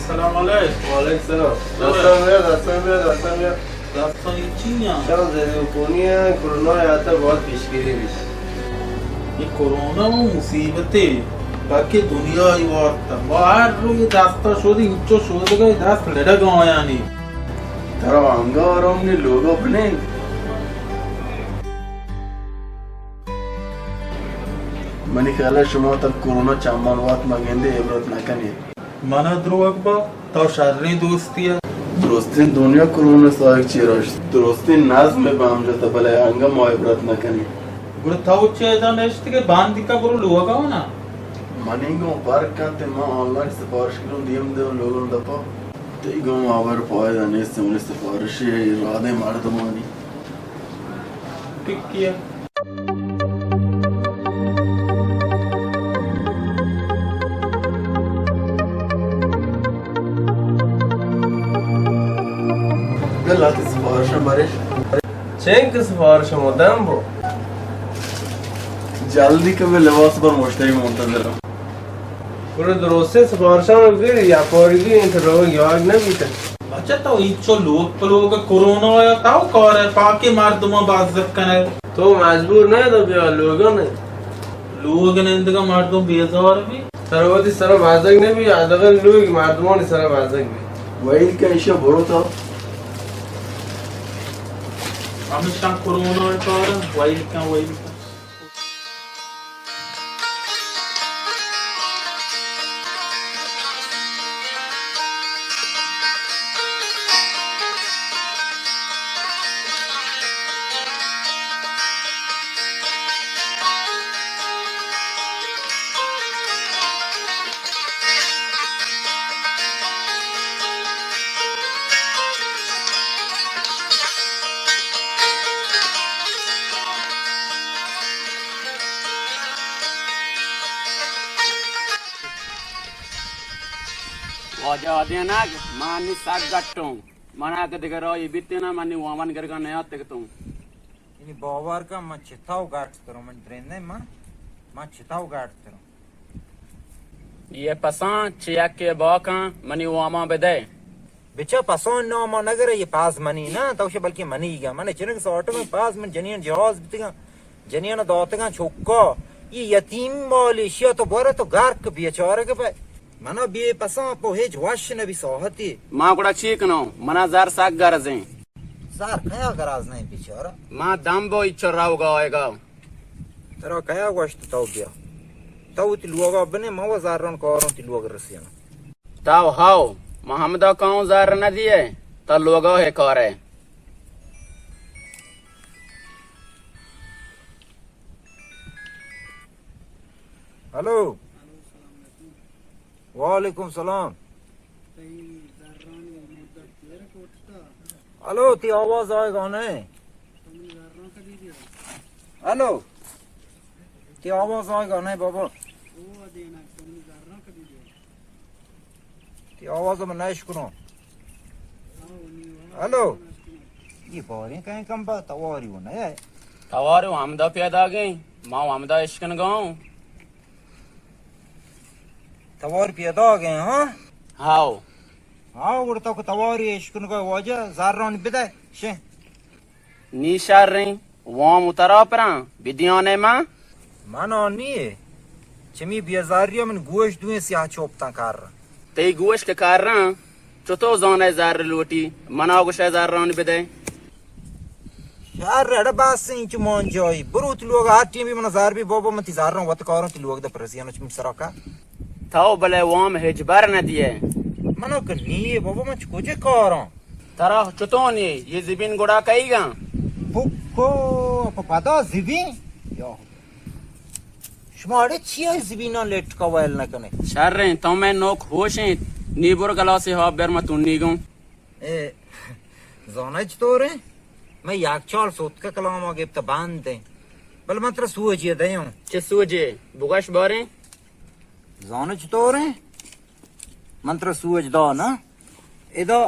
سلام علیکم۔ وعلیکم سلام۔ دستان بیا، دستان بیا، دستان بیا۔ دستان چی ہیں؟ چل زیادہ کونی ہے، کرونا آتا بہت پیشگیری بھی۔ یہ کرونا و مصیبتے، باقی دنیا ہی وارتا۔ ما ہر روز دستا شودی، انچو شودگا دست لڑگا آیانی۔ ترا انگا آرام نے لوگا بنند۔ منی خیال ء شما تاں کرونا چماں وت مہ گندے، عبرت نہ کنے۔ من ء دروگ با، تو شریں دوستی ء۔ درستیں دنیا کرونا ساہگ چیر اشت۔ درستیں نظم ء بام جت، بلے انگہ ما عبرت نہ کنیں۔ گڑا تو چے ادا نشت کہ باندیکا برو لوگا ہونا؟ منی گوں فرق کنت، ما آنلائن سفارش کنوں، دیم دیم لوگوں دپا۔ تئی گوں ہبر پائدہ نیست، منی سفارش ء رادیں مردمانی۔ ٹکی ء۔ بل آتی سفارش ء برش۔ چنک سفارش ء مدام بو۔ جلدی کہ میں لباس پر مشتری منتظر ہوں۔ گڑا درستیں سفارشاں بگر یا پارگی انت رو یاگ نہ بیت۔ بچہ تو اینچو لوگ پلوگ کرونا یا تو کار ہے پاکی مردماں بازک کنے۔ تو مجبور نہ تو بیا لوگا نہ۔ لوگ نندگا مردم بیزار بی۔ سر وتی سر بازک نہ بی، حداقل لوگ مردمانی سر بازک بی۔ ویل کن ایشا برو تو۔ ہمیشہ کرونا کار ویل کن ویل کن۔ واجہ آدینک، من نی سک گٹوں۔ منا کہ دگہ راہی بیتینا، من نی وامن گرگا نیاتکتوں۔ یعنی باور کن، من چتاو گٹ تروں، من درندے من، من چتاو گٹ تروں۔ یہ پساں چہ یکے باکاں منی واماں بدئے۔ بچا پساں ناما نگرے، یہ پاس منی نہ، تو شے بلکہ منی گا۔ من چنک ساٹگاں پاس من جنین جہاز بتگاں، جنین داتگاں چوکا۔ یہ یتیم مالی شیا تو بورے تو گرک بیچارگ بے۔ منا بے پساں پو ہچ وش نبی ساہتی۔ ما گڑا چی کنوں؟ منا زر سک گرزیں۔ زر کیا گراز نہیں بیچارہ۔ ما دم بو اچو راوگا آئیگا۔ ترا کیا گوشت تو بیا؟ تو وتی لوگا بنے، ما و زران کاروں تی لوگ رسینا۔ تو ہاو، ما ہمدا کاؤں زر نہ دیے، تا لوگا ہے کارے۔ ہلو۔ وعلیکم سلام۔ ہلو، تی آواز آئیگا نہیں۔ ہلو، تی آواز آئیگا نہیں بابا۔ تی آواز من نہ اشکنوں۔ ہلو، یہ باریں کہیں کم با تواری ہو نہیں۔ تواری ہمدا پیدا گئیں، ما ہمدا اشکن گاؤں۔ توار پیداگ ایں، ہاں؟ ہاؤ۔ ہاؤ، گڑا تو کہ تواری اشکنگا واجہ زرانی بدے، شے۔ نی شریں، وام و ترا پراں، بدیانے ما؟ من آ نیے۔ چمی بیزاری من گوش دوئیں سیاہ چوپتاں کار۔ تئی گوش کہ کاراں، چتو زانئے زر لوٹی، منا گوشئے زرانی بدئے۔ شر اڑ بس انچو مانجائی۔ بروت لوگ ہر ٹیم بھی منا زر بی بابا، من تی زراں وت کاراں، تی لوگ دا پرزیانا چمی سرا کا۔ تو بلے وام ہچبر نہ دیئے۔ منا کہ نیے بابا، من چ کجے کاراں؟ ترا چتو نیے، یہ زبین گڑا کئیگاں؟ پکو، پہ پدا زبین؟ یا شما اڑے چیا زبیناں لٹکا ویل نہ کنے؟ شریں، تو میں نوک ہوش انت، نی بر گلاسے ہاب بر ما تنی گوں۔ اے، زانئے چطوریں؟ میں یک چال سوتکا کلاما گپتا بند ایں۔ بل من ترا سوجے دیاں۔ چہ سوجے؟ بگش باریں۔ زانئے چطوریں؟ من ترا سوج دا نا۔ ادا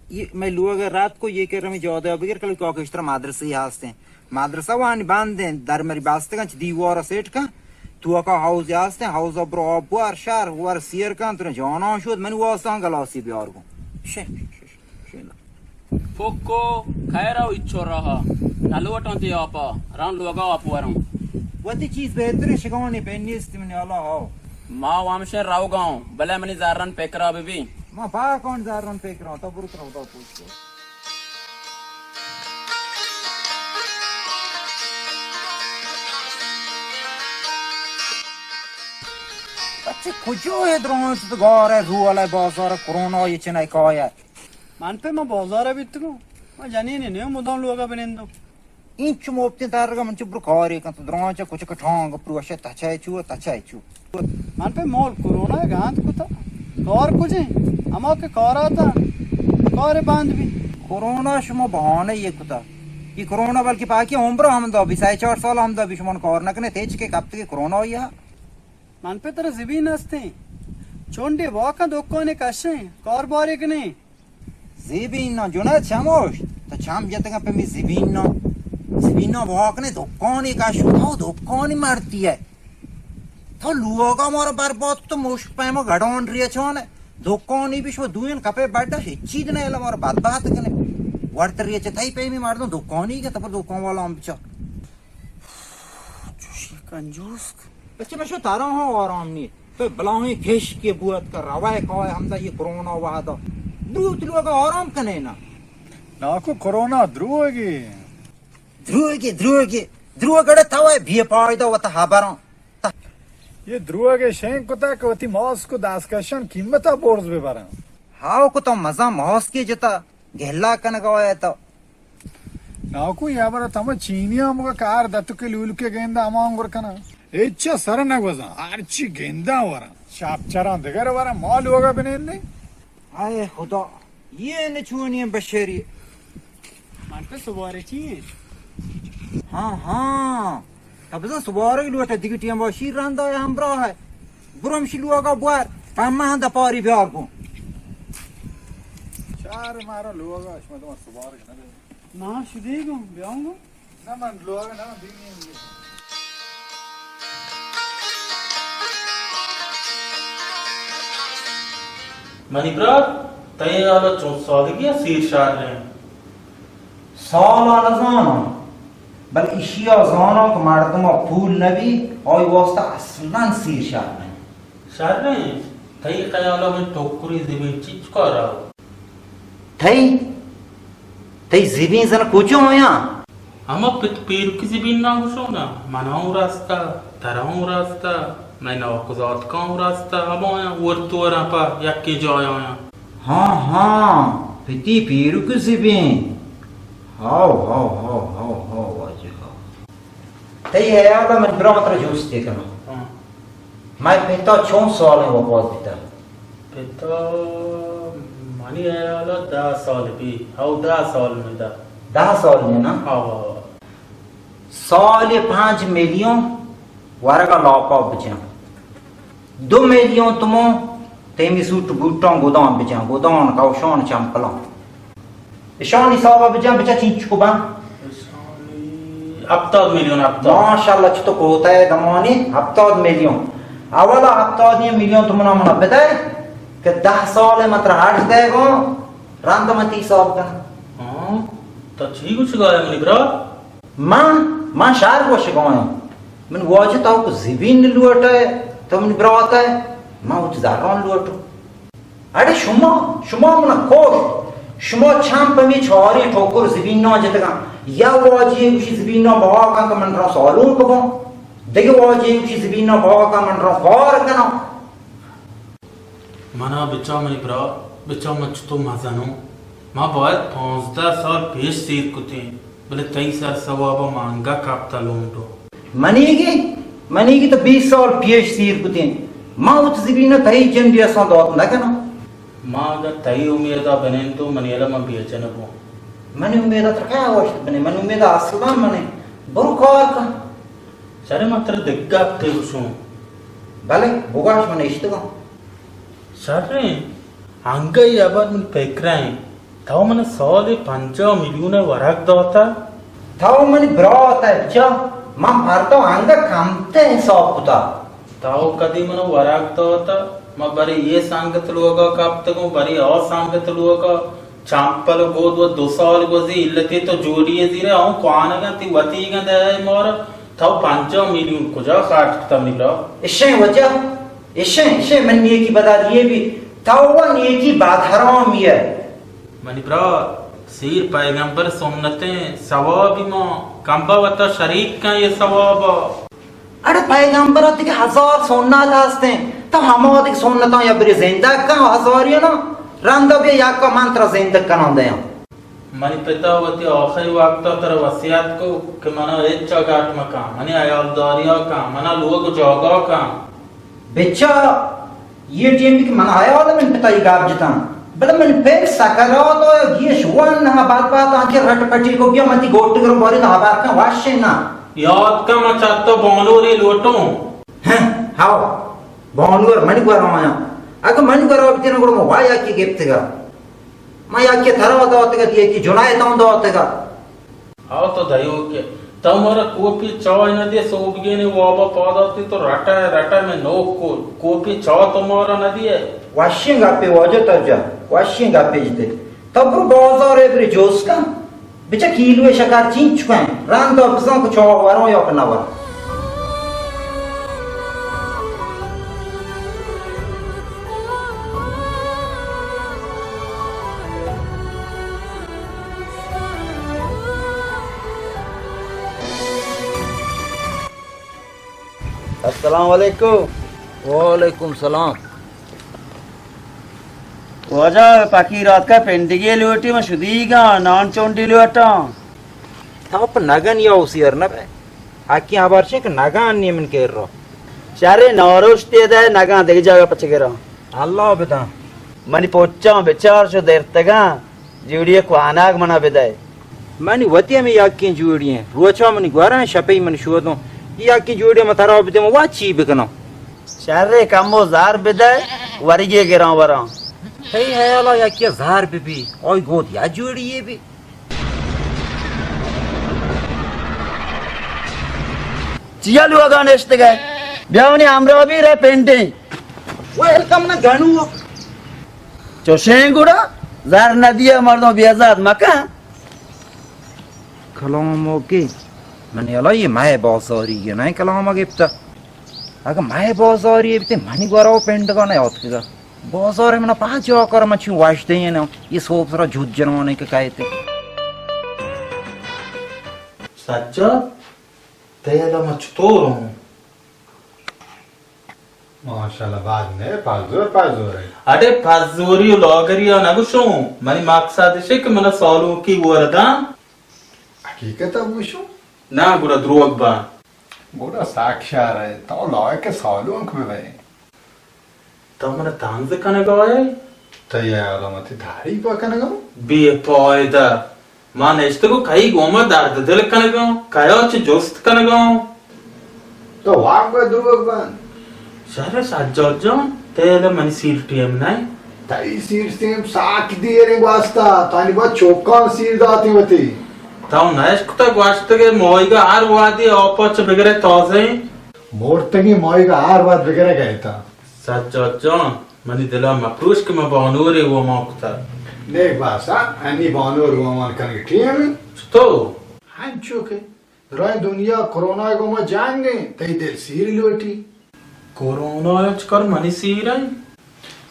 یہ میں لوگ رات کو یہ کہ رمی جادہ بگر کل کاکشتر مدرسہ ہستیں۔ مدرسہ وانی بند انت، در مری بستگاں، چہ دیوار سیٹ کن، توکا حوض ہستیں، حوض برو آب بوار، شر ور سیر کن، تو جانا شد، من واسطہ گلاسی بیار گوں۔ شے، شے، شے، شے۔ پکو، خیر او اچو رہا، نلوٹاں تی آپا، ران لوگا آپ وروں۔ وتی چیز بہتر شگانی پہ نیست من اللہ ہاو۔ ما وامشے روگاؤں، بلے منی زرن پکرا ببی۔ ما پاکان زرن پکرا، تو برو ترا خدا پوچھ۔ بچے کجو ہے درون شد گار ہے، رو علی بازار کرونا یہ چنائی کای ہے۔ من پہ ما بازار بیتگو، ما جنین نے مدام لوگا بنندو۔ این چو مفتیں ترگا من چو برو کاری کن تو درون چا کچھ کٹانگ پروشے تچے چو، تچے چو۔ من پہ مول کرونا گاند کتا۔ کار کجے؟ اما کہ کار آتا، کار بند بی۔ کرونا شما بہانہ یہ کتا۔ یہ کرونا بلکہ پاکی عمر ہم دا بی، سہ چار سال ہم دا بی، شما کار نہ کنے، تیچ کے کپت کے کرونا ہوئی ہے۔ من پہ ترا زبین ہستیں۔ چونڈے واکاں دکانے کشیں، کار بارے کنے۔ زیبین نا جنید چموش، تو چم جتگا پہ می زیبین نا۔ زیبین نا واکنے دکانی کشو، تو دکانی مردی ہے۔ تو لوگا مارا برباد تو مشک پیما گڑان ریچان ہے۔ دکانی بھی شو دوین کپے بڑا ہچی دنے الا مارا بدبخت کنے۔ ورت ریچ تئی پیمی مردم دکانی کے تو پر دکان والا ہم بچا۔ چوشی کنجوس۔ بچے بچو ترا ہاں آرام نی۔ تو بلاہیں کش کے بوت کر روائے کائے ہمدا یہ کرونا وہدا۔ دروت لوگ آرام کنے نا۔ ناکو کرونا دروگی۔ دروگی، دروگی، دروگ اڑے تو ہے بے پائدہ وتا ہبراں۔ یہ دروگ شین کتا کہ وتی ماسک و دستکشان قیمتا برز ببرن۔ ہاو کو تو مزا ماسکی جتا گہلا کنگا آیا تو۔ ناکو یا برا تما چینی ہم کا کار دتو کے لولو کے گیندا ہما انگر کنا۔ اچھا سر نہ گوزاں، ہرچی گیندا ورا۔ شاپ چران دگر ورا، ما لوگا بنین نے۔ ہائے خدا، یہ نچونی بشری۔ من پہ سوارے چی ہیں؟ ہاں، ہاں۔ تا بزاں سوارگ لوٹے، دگہ ٹیم باشی رند آیا ہمراہ ہے۔ برو ہمشی لوگا بوار، پہ ہمہ ہندا پاری بیار گوں۔ چار مارا لوگا، شما تو سوارگ نہ دے۔ ما شدی گوں، بیاں گوں۔ نہ من لوگ نہ دینی۔ منی برات، تئی حالا چون سالگی ء سیر شر نہ انت؟ سال ء نہ زاناں، بلے ایشی ء زاناں کہ مردم ء پول نہ بی، آئی واسطہ اصلاً سیر شر نہ انت۔ شر انت؟ تئی خیال ء من ٹکری زمین چچ کار ء؟ تئی، تئی زمین زن کجا آیاں؟ ہما پت پیرکی زمین نہ گوشو نا، منا اوں رستہ، ترا اوں رستہ، مئے ناکوزاتکاں اوں رستہ، ہمایاں ورت وراں پہ یکیں جایایاں۔ ہاں، ہاں، پتی پیرک زبین۔ ہاو، ہاو، ہاو، ہاو، ہاو، واجہ ہاو۔ تئی ہیال ء من برا ترا جوستے کناں۔ ہاں۔ مئے پتا چون سالیں وفات بیتا؟ پتا منی ہیال ء دہ سال بی، ہاو دہ سال میں دا۔ دہ سال میں نا؟ ہاو، ہاو۔ سال ء پنچ میلیون ورگ ء لاپ اپ بجن۔ دو میلیون تومن تیمی سوٹ بوٹاں گدان بجن، گدان، کئوشان، چمپلاں۔ اشان حساب ء بجن، بچا چینچکو بن؟ اشانی ہپتاد میلیون، ہپتاد۔ ماشاءاللہ، چہ تو کوتاہ ء دمانی ہپتاد میلیون۔ اولا ہپتادی میلیون تومنا منا بدئے کہ دہ سال من ترا ہرچ دئیگوں، رند من تئی حساب کناں۔ ہاں، تو چی گوشگا ئے منی برات؟ من، من شر گوشگا آں۔ من واجہ تو کو زمین لوٹئے، تو منی برات ئے، من وتی زران لوٹوں۔ اڑے شما، شما منا کشت۔ شما چم پہ می چاریں ٹوکر زمیناں جتگاں۔ یا واجہ گوشی زمیناں بہا کن کہ من را سالون کباں۔ دگہ واجہ گوشی زمیناں بہا کن من را کار کناں۔ منا بچا منی برا، بچا من چتو مزنوں۔ ما باید پانزدہ سال پیش سیر کتیں، بلے تئی سر ثوابا ما انگا کپتا لونڈو۔ منیگی، منیگی تو بیست سال پیش سیر کتیں۔ ما وت زمین تئی جندی اساں دات نہ کناں۔ ما اگاں تئی امیدا بنندوں، منی علم بے جنبوں۔ منی امیدا ترا کیا وشت بنے؟ منی امیدا اصلاً منے۔ برو کار کن۔ شریں، من ترا دگہ گپے گوشوں۔ بلے، بگوش، من اشتگاں۔ شریں، انگہ اے ہبر من پکرا ایں۔ تو من سال پنجاہ میلیون ورگ داتا؟ تو منی برات ئے، چا؟ من پر تو انگہ کمتر حساب کتا۔ تو کدی من ورگ داتا؟ ما بری اے سنگت لوگا کپتگوں، بری آ سنگت لوگا۔ چمپل و گود و دو سال گوزی، علتی تو جوڑی زیرے، اون کوانگا تی وتیگا دے مار، تو پنجاہ میلیون کجا خرچ کتا منی برا؟ اشیں وجہ، اشیں، اشیں من نیکی بداریے بھی، تو و نیکی بد حرامی ئے۔ منی برا، سیر پیغمبر سنتیں، ثوابی ما، کمبا وتا شریک کن یہ ثوابا۔ اڑے پیغمبر ء دگہ ہزار سنت ہستیں، تو ہما دگہ سنتاں یا بری زندگ کن، ہزاری نا، رندا بیا یکا من ترا زندگ کنان دیاں۔ منی پتا وتی آخری وقتا ترا وصیت کو کہ منا ہچ گٹ مکن، منی عیالداریا کن، منا لوگ و جاگا کن۔ بچا، یہ ٹیم کہ من حیال من پتا یہ گپ جتاں، بلے من پیر سکرات آیا گیش ون نہ بات بات آنکہ رٹ پٹی کو بیا من تی گوٹ گرم باری نہ ہبار کن واشے نہ۔ یاد کن من چتو بانوری لوٹوں۔ ہاں، ہاو، بانور منی گورا آیا۔ اگہ منی گورا بیتی نہ گڑا من وایا کی گپتگا۔ من یکے ترا داتگ ات، یکے جنیداں داتگ ات۔ ہاو تو دایوک ئے۔ تو مارا کوپی چاہ نہ دئے، سوبگینے وابا پاد آتی تو رٹا ئے، رٹا ئے، میں نوک کو-، کوپی چاہ تو مارا نہ دئے۔ وشیں گپے واجہ ترجا، وشیں گپے جتے۔ تو برو بازار ئے برے جوست کن۔ بچا کیلو شکر چینچ کن۔ رند بزاں کو چاہ وروں یا کہ نہ وروں۔ السلام علیکم۔ وعلیکم سلام۔ واجہ، پکیر آتکا پنڈگی لوٹی، من شدیگاں، نان چونڈی لوٹاں۔ تو پہ نگن یا اسیر نہ بے۔ حقی ہبر چے کہ نگان نی من کر رو۔ شرے ناروشتے دے نگان دگہ جاگہ پچ گراں۔ اللہ بداں۔ منی پوچاں بچار شو درتگاں، جوڑی کواناگ منا بدے۔ منی وتی ہمے یکیں جوڑی ہیں۔ روچا منی گوراں شپی من شودوں۔ یکیں جوڑی من ترا بدے من وا چی بکناں؟ شرے کمو زار بدے، ورگے گراں وراں۔ تئی حیالا یکی زار ببی، اوئی گود یا جوڑی یہ بی۔ چیا لوگا نشتگ ئے؟ بیا منی ہمراہ بی رے پنڈیں۔ ویلکم نہ گنو۔ چوشیں گڑا زر ندیہ مردم بیزات مکن۔ کلام اوکے۔ من یلا یہ مئے بازاری یہ نہ کلام گپتا۔ اگہ مئے بازاری بیتے منی گورا و پنڈگا نہ آتکگا۔ بازار منا پاس جا کر من چون واشتے ہیں نا۔ یہ سوب سرا جھوت جنوانے کہ کہتے۔ سجاد، تئی حالا من چطور ہوں؟ ماشاءاللہ، باز نے پزور پزور ہے۔ اڑے پزوری و لاگری آ نگوشوں، منی مقصد اشے کہ منا سالونکی ورداں۔ حقیقت ء گوشوں؟ نا، گڑا دروگ باں۔ گڑا سک شر ہے، تو لائق سالونک بہ بئے۔ تو من طنز کنگا ئے؟ تئی علامتی تعریف کنگا؟ بے پائدہ۔ ما نشتگو کئی گوما درد دل کنگا، کیا چہ جست کنگا۔ تو واقعی دروگ بند۔ شر سجاد جان، تیل منی سیر ٹیم نہ۔ تئی سیر ٹیم ساک دیریں واسطہ، تانی با چوکان سیر داتی وتی۔ تو نشکتا گوشتگے موئیگا ہر وادی آپا چہ بگرے تازہ۔ مرتگیں ماہیگ ءَ ہر وھد بگرگ ءَ اتاں۔ سجاد جان، منی دل ءَ مپروش کہ من بانور ءِ ومان کتگ۔ نیک باسا، انی بانور ومان کنگ ٹیم انت۔ چتو؟ ہنچو کہ درائیں دنیا کرونا ءِ گوما جنگ انت، تئی دل سیر لوٹی۔ کرونا ءَ چکار منی سیر انت؟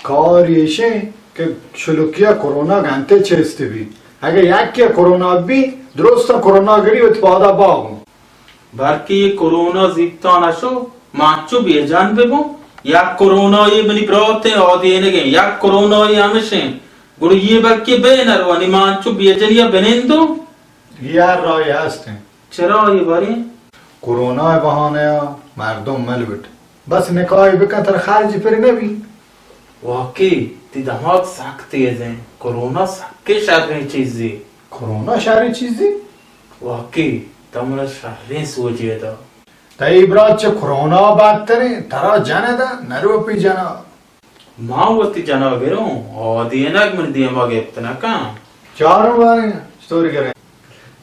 کار ایش انت کہ شلکی ءَ کرونا گنتے چست بی۔ اگہ یکے ءَ کرونا بی، درستاں کرونا گڑی وتی پادا باگوں۔ بلکہ یہ کرونا زیبتان اشو، ما انچو بے جان ببوں۔ یک کرونا یہ منی برات انت، آدینگ انت۔ یک کرونا یہ ہمش انت۔ گڑا یہ بلکہ بے نروانی، ما انچو بے جنیا بنندوں۔ یہ ہر راہے ہست انت۔ چرا یہ باریں؟ کرونا ءِ بہانہ ءَ مردم ملوٹ۔ بس نکاح بکن، ترا خرچ پر نہ بی۔ واقعی، تئی دماغ سک تیز انت۔ کرونا سکیں شریں چیزے۔ کرونا شریں چیزے؟ واقعی، تو منا شریں سوجے دا۔ تئی برات چہ کرونا بدتریں، ترا جن دا، نروپی جنا۔ ما وتی جنا گروں، آدینگ من دیما گپت نہ کن۔ چاروں باریں، چطور گریں؟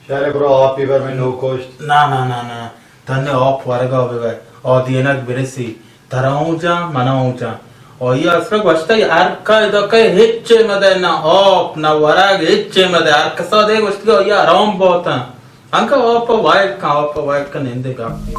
شہر برو آپی بر میں نو کشت۔ نا، نا، نا، نا۔ تنے آپ ورگا ببر۔ آدینگ برسی۔ ترا اوں جان، منا اوں جان۔ آئی اصلا گوشتہ، ہر کا ادا کہ ہچے مدے، نہ آپ، نہ ورگ، ہچے مدے۔ ہر کسا دے گوشتگا، آئی حرام باتاں۔ انکہ آپ ءَ وائٹ کن، آپ ءَ وائٹ کن، نندے گپ۔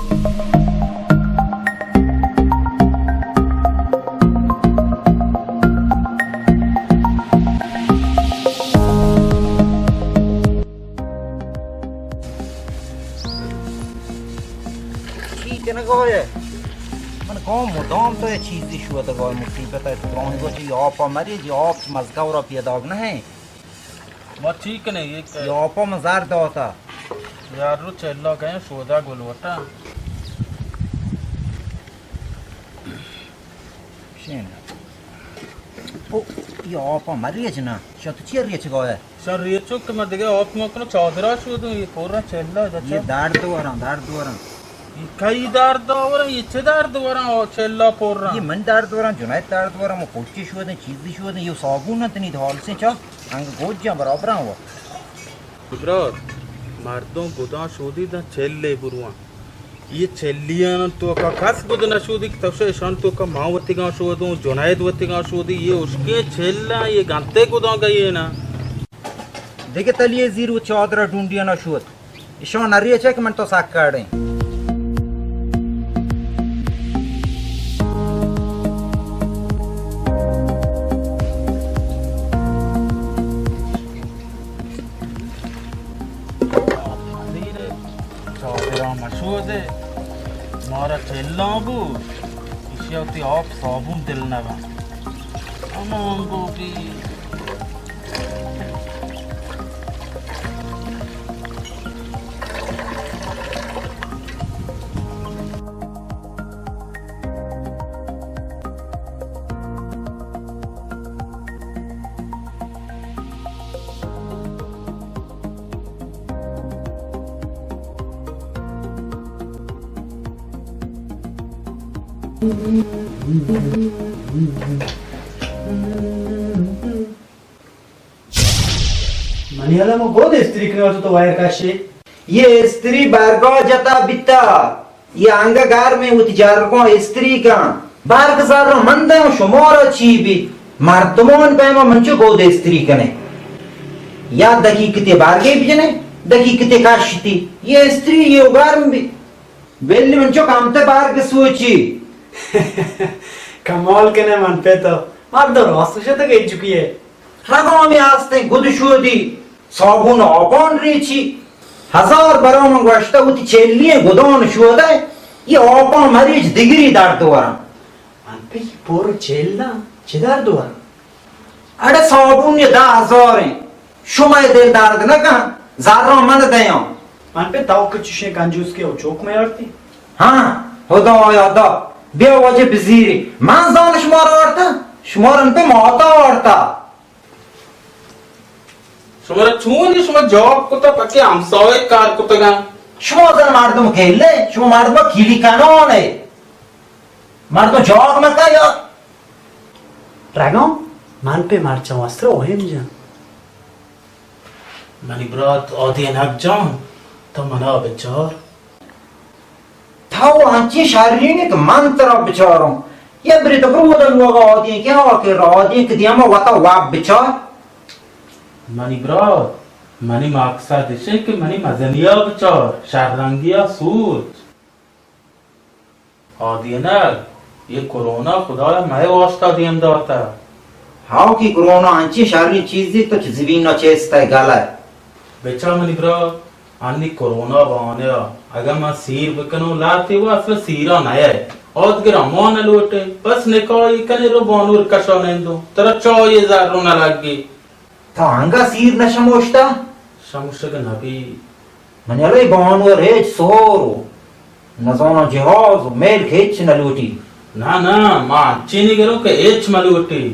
چی کنگا ئے؟ من گوں مدام تو یہ چیزی شوتگا ئے، مصیبت ءَ تو گوں گوشی آپ ءَ مری، جی آپ مزگا ورا پیداگ نہ ہے۔ ما چی کنیں، یہ کہ یہ آپا من زر داتا۔ یار رو چلا گئے شودا گلوٹا۔ شین۔ او، یہ آپا مریچ نا۔ شا تو چی ریچ گایا؟ شا ریچو کہ من دیگه آپ ما کنو چادرا شودوں، یہ پورا چلا دا یہ چا۔ درد وران، درد وران۔ یہ کئی درد وران، یہ چه درد وران، او چلا پورا۔ یہ من درد وران، جنید درد وران، ما پوچی شودیں، چیزی شودیں، یہ صابون نہ تنی حال سے چا۔ انگہ گوجاں برابراں وا۔ برات، مردم گداں شودی داں چلے برواں۔ یہ چلیاں توکا کس گد نہ شودی کہ تفشا اشان توکا ما وتیگاں شودوں، جنید وتیگاں شودی، یہ اشکیں چلاں، یہ گنتے گداں گئیے نا۔ دگہ تلیے زیر و چادرہ ڈونڈیاں نہ شود۔ ایشاں نہ ریچ کہ من تو سک کاڑیں۔ چادراں مشودے، مارا چلاں بو، ایشی وتی آپ صابون دل نہ بنت۔ امان گو کہ منی حالا ما گود استری کنگ ءَ تو، تو وائر کشے۔ یہ استری برگا جتا بیتا۔ یہ انگہ گرمیں وتی جرگاں استری کن۔ برگ زر من دیں شمارا چی بیت؟ مردمان پیما من چو گود استری کنے۔ یا دقیقتے برگے بجنے، دقیقتے کشتی۔ یہ استری یہ گرم بیت۔ بلی من چو کمتے برگ سوچی۔ کمال کنے من پہ تو۔ مرد راست شتگ ایچکی ہے۔ رگامی ہستیں گد شودی، صابون آبان ریچی۔ ہزار برا من گوشتہ وتی چلی گدان شودہ، یہ آپاں مریچ دگری درد ورم۔ من پہ یہ پر چلاں چہ درد ورم؟ اڑے صابون یہ دہ ہزار ہیں، شما یہ دل درد نہ کن، زراں من دیاں۔ من پہ تو کہ چشیں کنجوس کے او چوک میں آرتی۔ ہاں، خدا یادا، بیا واجہ بزیری۔ من زان شمارا آرتا، شمارا من پہ ماتا آرتا۔ شمارا چون شما جواب کتا، پکے ہمسائے کار کتگا؟ شما زن مردم کیلے، شما مردم کیلی کنانے۔ مردم جواب مکا یا۔ رگاں، من پہ مرچاں وستر اوہم جان۔ منی برات آدینک جان، تو منا بچار۔ تو انچیں شریں کہ من ترا بچاروں۔ یا برے تو برو ودا لوگا آدیں کہ آ کہ را آدیں کہ دیما وتا واب بچار۔ منی برات، منی مقصد اش کہ منی مزنیا بچار، شررنگیا سوچ۔ آدینک، اے کرونا خدایا مئے واستا دیم داتہ۔ ہاو کہ کرونا انچیں شریں چیزے تو چہ زمین ء چست ئے گل ئے۔ بچار منی برات، انی کرونا بہانہ ء اگاں من سیر بکنوں، لہتے وا اصل سیرا نہ ئے۔ آدگراں ما نہ لوٹیں، بس نکاحی کنے رو بانور کشا نندوں، ترا چاہے زر رو نہ لگی۔ تو انگا سیر نہ شموشتا؟ شموشگ نہ بی۔ منی الے بانور ہچ سور و نزاناں جہاز و ملک ہچ نہ لوٹی۔ نہ، نہ، ما انچیں نگروں کہ ہچ مہ لوٹی۔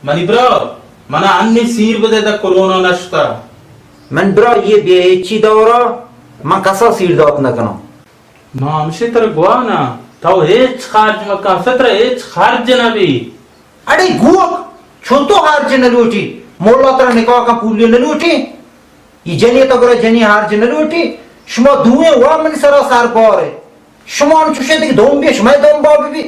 منی برا، منا انی سیر بدے دا کرونا نشتا۔ من برا یہ بے ہچی دورا، من کسا سیر دات نہ کناں۔ ما ہمشی ترا گوانا، تو ہچ خرچ مکن، سترا ہچ خرچ نہ بی۔ اڑے گوک، چون تو ہرج نہ لوٹی؟ مولا ترا نکاح کن پولی نہ لوٹی؟ یہ جنی تو گرا جنی ہرج نہ لوٹی؟ شما دوئیں وا منی سرا سر بارے۔ شما ہم چوشے دیگہ دوم بی، شما دوم باب بی۔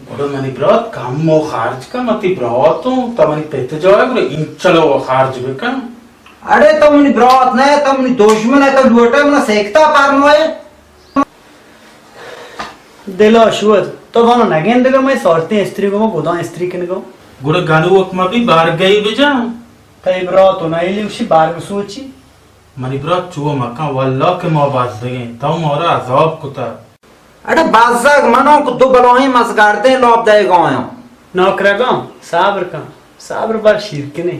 گڑا منی برات کم و خرج کن، متی براتوں، تا منی پت جائے گڑا انچلو خرج بکن۔ اڑے تو منی برات نہ، تو منی دشمن ہے، تو لوٹے منا سیکتا پرموئے۔ دلا شود، تو زانو نگندگا مئے سارتیں استری گو ما گداں استری کنگا۔ گڑا گنوک ما بی بارگئی بجا۔ تئی برات و نہ ایلی وشی بارگ سوچی۔ منی برات چو مکن، واللہ کہ ما بزگیں، تو مارا عذاب کتا۔ اڑے بزگ منو کہ دو بلاہیں مزگردیں لاب دئیگا آیاں۔ نوکرگاں، صبر کن، صبر بر شیر کنے۔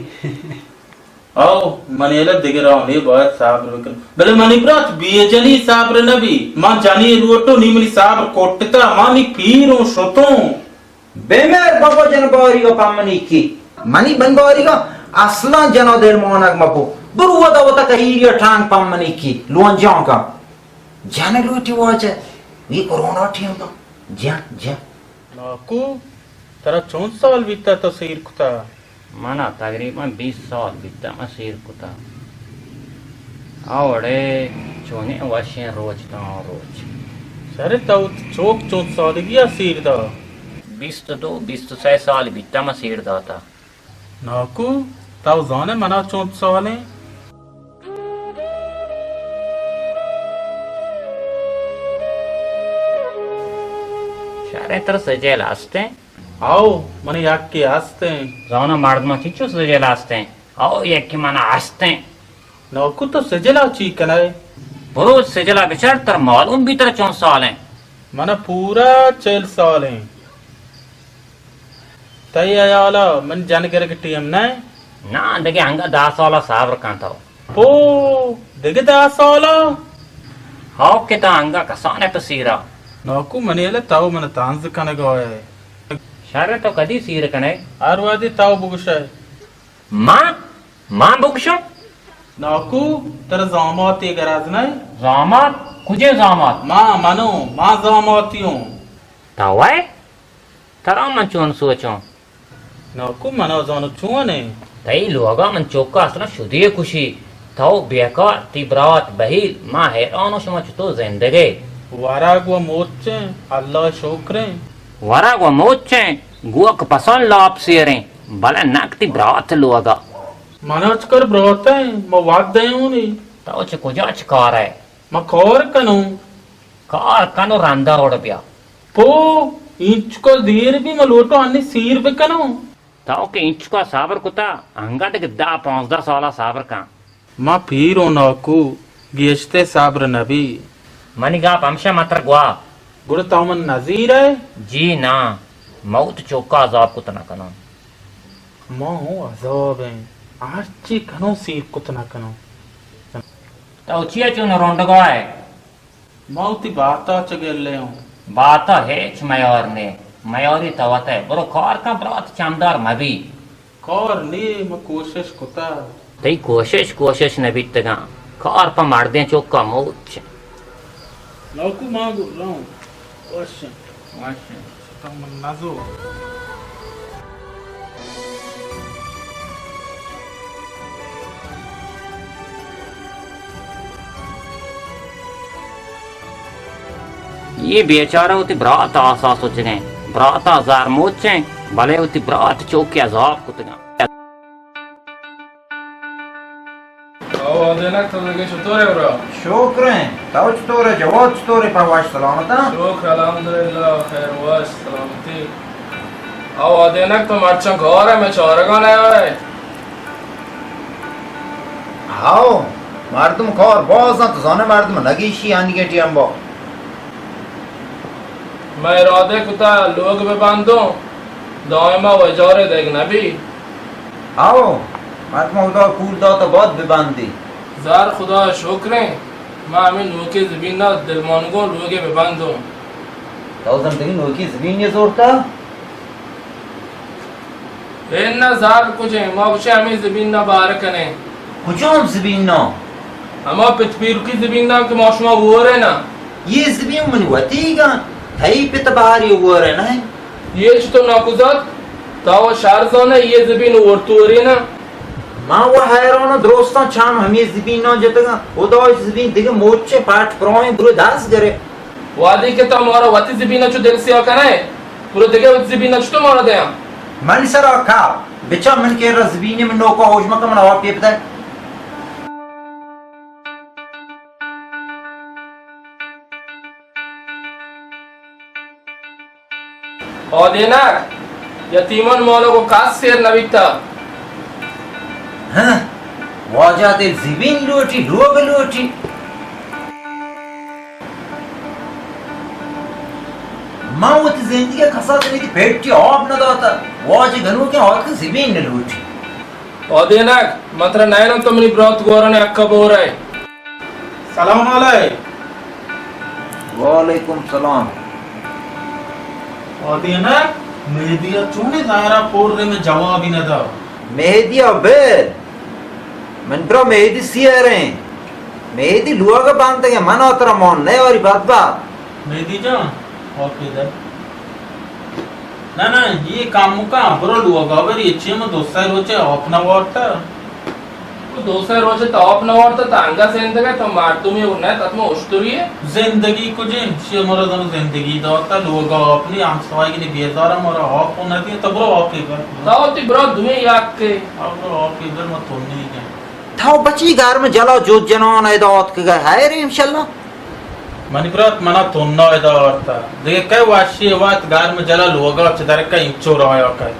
او، منی الہ دگہ راہ نے باید صبر بکن۔ بلے منی برات بے جنی صبر نہ بی۔ من جنی لوٹو نی منی صبر کوٹتا، من نی پیروں شتوں۔ بمر بابا جن باریگا پمنی کی۔ منی بن باریگا اصلاً جنا دل مانگ مپو۔ برو ودا وتا کہیری ٹانگ پمنی کی۔ لون جان کا۔ جن لوٹی واجہ۔ وی کرونا ٹیم با۔ جن، جن۔ ناکو، ترا چون سال بیتا تو سیر کتا؟ منا تقریباً بیست سال بیتا، من سیر کتا۔ آ وڑے چونیں وشیں روچ تا آ روچ۔ شر تو چوک چون سالگیا سیر دا؟ بیست و دو، بیست و سئے سال بیتا من سیر داتا۔ ناکو، تو زانے منا چون سالیں؟ شریں ترا سجل ہستیں؟ آؤ، من یکے ہستیں۔ زاناں مردماں چنچو سجل ہستیں؟ آؤ، یکے من ہستیں۔ ناکو تو سجلا چی کنئے؟ برو سجلا بچار، ترا معلوم بی ترا چون سالیں۔ من پورا چل سالیں۔ تئی ہیالا من جن گرگ ٹیم نہ؟ نا، دگہ انگا دہ سالا صبر کن تو۔ پو، دگہ دہ سالا؟ ہاو کہ تا انگا کسان ء پسیرا۔ ناکو منی الہ تو من تانز کنگا ئے۔ شر تو کدی سیر کنے؟ ہر وہدی تو بگوشئے۔ ما؟ ما بگوشوں؟ ناکو، ترا زاماتے گرز نہ؟ زامات؟ کجے زامات؟ ما منو، ما زاماتیوں۔ تو ئے؟ ترا من چون سوچوں؟ ناکو، منا زانو چون ئے؟ تئی لوگا من چوکا اصلا شدی کشی۔ تو بیکار، تی برات بہیل، ما حیرانوں شما چطور زندگے؟ ورگ و موچیں، اللہ شکریں۔ ورگ و موچیں، گوک پسان لاپ سیریں، بلے نک تی برات لوگا۔ منا چکر براتیں، ما وقت دیونی۔ تو چہ کجا چہ کار ئے؟ ما کار کنوں۔ کار کن و رندا وڑ بیا۔ پو، اینچکا دیر بی، ما لوٹو انی سیر بکنوں۔ تو کہ اینچکا صبر کتا، انگا دگہ دہ پانزدہ سالا صبر کن۔ ما پیر اوں ناکو، گیشتے صبر نبی۔ منی گپ ہمشہ متر گوا۔ گڑا تو من نزیر ئے؟ جی نا، موت چوکا عذاب کت نہ کنوں۔ ما ہوں عذاب ایں، ہرچی کنوں سیر کت نہ کنوں۔ تو چیا چون رونڈگا ئے؟ ما وتی باتا چہ گلے اوں۔ باتا ہچ میار نے، میاری تو وت ئے۔ برو کار کن برات، چمدار مبی۔ کار نے، ما کوشش کتا۔ تئی کوشش کوشش نہ بیتگاں، کار پہ مردیں چکا موچ۔ نوکو ما گو روں۔ وش۔ وش۔ تو من نزو۔ اے بیچارہ وتی برات ءَ آسا سچگ ءَ انت، برات ءَ زر مچ انت، بلے وتی برات چوکہ عذاب کتگ انت۔ او آدینک، تو دگہ چطور ئے برا؟ شکر انت، تو چطور ئے؟ جواد چطور ئے؟ پہ وش سلامت انت؟ شکر الحمدللہ، خیر وش سلامتی۔ او آدینک، تو مرچاں گار ئے، مئے چارگا نیائے؟ ہاو، مردم کار باز انت، تو زانے مردم نگیشی انیگیں ٹیم با۔ من ارادہ کتا لوگ ببندوں، دائما و اجارے دیگ نبی۔ ہاو، مردم خدا پول داتا باید ببندی۔ زار خدا شکریں، من ہمیں نوکیں زمینا دلمانگوں لوگے ببندوں۔ تو زندگی نوکی زمینے زورتا؟ اے نہ زار کجیں، ما گوشے ہمیں زمین نہ بار کنیں۔ کجام زمین نہ؟ ہما پت پیرکی زمین نہ کہ ما شما وورے نہ۔ یہ زمین من وتی گا، تئی پت باری وورے نہ۔ یہ چطور ناکوزات؟ تا و شہر زانے یہ زمین ورتوری نہ۔ ما و حیران درستاں چام ہمیں زمین نہ جتگا۔ خدا زمین دیگه موچے پاٹ پرائیں برو دست گرے۔ وہدے کہ تو مارا وتی زمین ءَ چو دل سیاہ کنئے، برو دگہ وتی زمین ءَ چتو مارا دیاں؟ من سرا کاپ، بچا من کہ را زمین من نوکا ہوش مکن، من آپی بدئے۔ آدینک، یتیمان مالو کو کس سیر نبیتا۔ ہاں، واجہ دل زمین لوٹی، لوگ لوٹی۔ من وتی زندگی ءَ کسا تنیگی پیٹی آپ نہ داتا، واجہ گنوکیں آتک زمین نہ لوٹی۔ آدینک، من ترا نئیلم تو منی برات گوارانی حقا بورئے۔ سلام علیک۔ وعلیکم سلام۔ آدینک، مہدی ءَ چونیں زہرا پور رے، من جوابی نہ دا۔ مہدی ءَ بل، من برا مہدی سیریں۔ مہدی لوگ بندگے، من ءَ ترا مان نیاری بدبخت۔ مہدی جان، آپی دے۔ نہ، نہ، یہ کام مکن، برو لوگا بری، چی من دو سہ روچے آپ نہ وارتا۔ تو دو سہ روچے تو آپ نہ وارتا، تو انگا زندگے، تو مردمی اور نہ، تو اتما اشتری ہے۔ زندگی کجے، شی مرا زنو زندگی داتا، لوگا آپ نہیں، ہمسایگی نے بیزارا، مرا آپ نہ دی، تو برو آپی بر۔ تو تی برو دوی یاک کے۔ آپ برو آپی بر، ما تو نہیں گئے۔ تھا بچی گرم جلا جوت جنان ادا آتکگئے، حیرے انشاءاللہ۔ منی برات، منا تنا ادا آورتا۔ دگہ کئے وشی وت گرم جلا لوگا چہ درکا انچو رایا کئے۔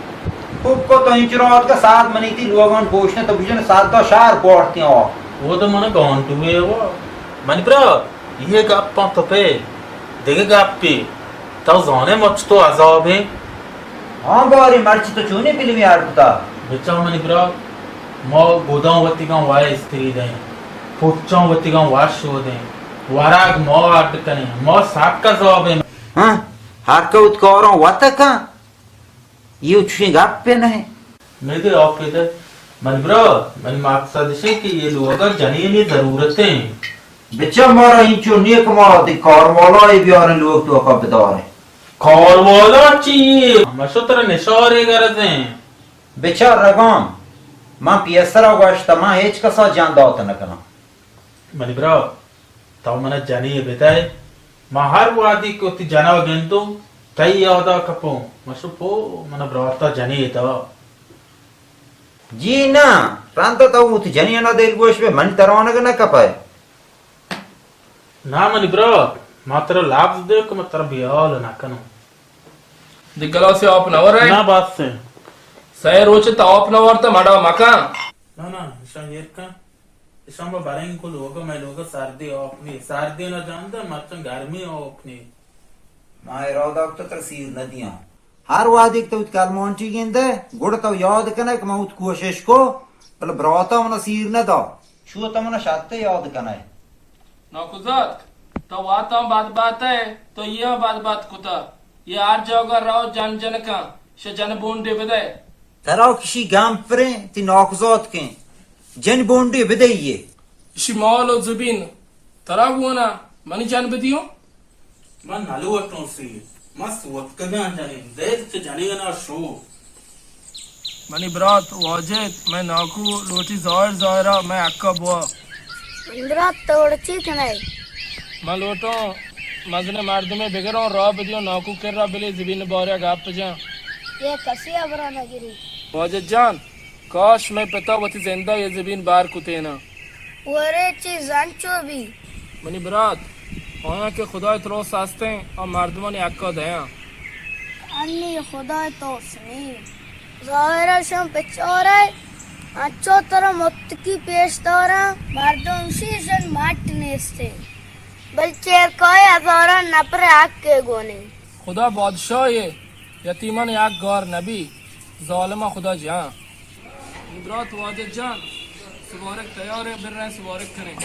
پپا تو انچو رایا آتکا ساعت منی تی لوگان پوشنے تو بجن ساعت دا شہر پوارتی آ۔ وہ تو منا گانڈوے وا۔ منی برات، یہ گپاں تو پہ دگہ گپے۔ تو زانے مچ تو عذابیں۔ ہاں باری، مرچی تو چونی فلمی آرڈ کتا؟ بچا منی برا، ما گوداں وتیگاں وائے استری دیں، پچاں وتیگاں وش شودیں، ورگ ما آرڈ کنیں، ما سک عذابیں۔ ہاں، ہر کہ وت کاراں وت کن، یہ چوشیں گپے نہ۔ میدے آ پیدے۔ منی برا، منی مقصد اشیں کہ یہ لوگا جنینی ضرورتیں۔ بچا مارا اینچو نیک، ما دی کاروالا ای بیاریں لوگ تو کا بداریں۔ کاروالا چی؟ ہمشو ترا نشارے گرزیں۔ بچا رگام، من پیسرا گوشتا، من ہچ کسا جان دات نہ کناں۔ منی برا، تو منا جنی بدئے، ما ہر وہدی کہ وتی جنا گندوں، تئی یادا کپوں، مشو پو منا براتا جنی دا۔ جی نہ، رندا تو وتی جنی انا دل گوش بے، منی ترانگ نہ کپئے۔ نہ منی برا، ما ترا لبز دے کہ ما ترا بیال نہ کنوں۔ دی گلاسے آپ نہ ورئے؟ نہ بس۔ سئے روچ تا آپ نہ ورتا، مڑا مکن۔ نہ نہ، اشاں ایر کن۔ اشاں با بریں کو لوگ، مئے لوگ سردی آپ نی، سردی نہ جاندہ، مرچاں گرمی آپ نی۔ ما ارادہ کتا ترا سیر نہ دیاں۔ ہر وہدے کہ تو وتی کلمانچی گندئے، گڑا تو یاد کنئے کہ من وت کوشش کو، بلے براتا منا سیر نہ دا۔ چو تو منا شرطے یاد کنئے۔ ناکوزاتک، تو واتاں بدبہت ئے، تو یہ بدبہت کتا۔ یہ ہر جاگہ رو جن جن کن، شہ جن بونڈے بدئے۔ ترا کشی گم پریں، تی ناکوزاتکیں۔ جن بونڈے بدئے یہ۔ اشی مال و زبین ترا گونا، منی جن بدیوں؟ من نلوٹوں سیر، من سوتکگاں جنین، دل چہ جنینا شو۔ منی برات واجد، مئے ناکو لوٹی ظاہر ظاہرا مئے حقا بوا۔ منی برات تو وڑ چی کنئے؟ من لوٹوں مزنیں مردمے بگروں، راہ بدیوں، ناکو کرا بلے زمین بارے گپ جاں۔ اے کسی ہبرا نگری۔ واجہ جان، کاش مئے پتا وتی زندا اے زمین بار کتینا۔ ورے چی زنچو بی۔ منی برات، آیاں کہ خدائے تروس ہستیں، آ مردمانی حقا دیاں۔ انی خدائے تروس نی۔ ظاہرا شم پچارے، انچو ترا متکی پیش داراں، مردم شیشن مٹ نیستے۔ بل چیرکائے ہزاران نپر حق گونے۔ خدا بادشاہ یے، یتیمان حق گار نبی، ظالم خدا جان۔ برات واجہ جان، سوارگ تیار ہے، بریں سوارگ کریں۔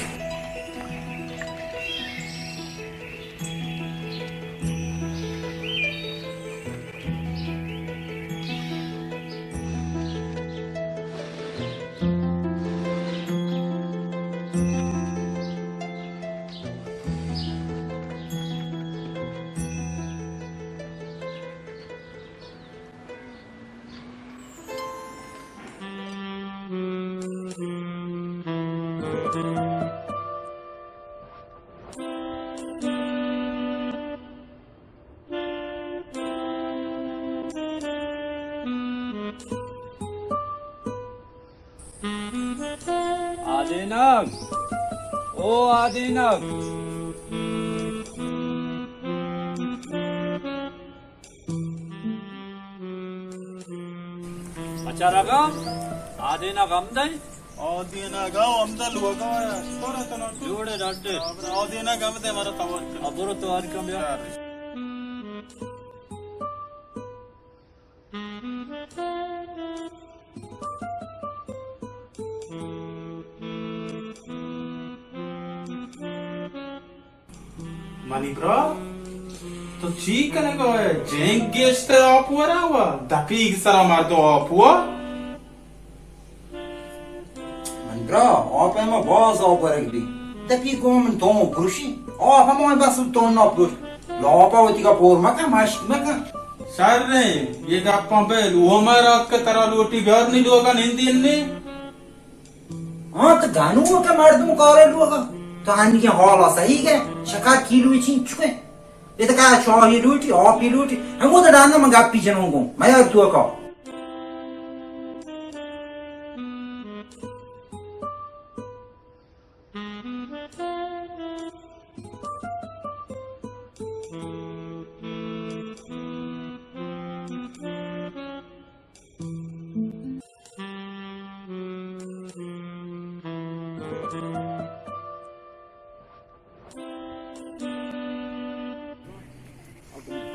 آدینک، او آدینک۔ بچار اگاں آدینک ہم دئے۔ آدینک ہم دئے، لوگا ہے، پر اتنا۔ جوڑے ڈاڈے۔ آدینک ہم دئے، مارا توار کن۔ ابرو توار کن بیا۔ منی برا، تو چی کنگا ئے؟ جنگ گیشتر آپو را وا، دپیگ سرا مردم آپو۔ منی برا، آپ ء ما باز آپ ورگ بی۔ دپی گوں من تو پروشی۔ آپ ہمائیں بس تو نہ پروش۔ لاپا وتی کا پور مکن، مشک مکن۔ شر ایں، یہ گپاں بل، وہ میں رات کا ترا لوٹی بیار نہیں لوگا نندی نے۔ ہاں، تو گانو کہ مردم کارے لوگا۔ تو ہنی کے حالا صحیح ہے، شکا کیلو چین چکے۔ اے تو کا چاہی لوٹی، آپی لوٹی۔ ہمو تو ڈانا من گپی جنوں گوں۔ میں یار تو کا۔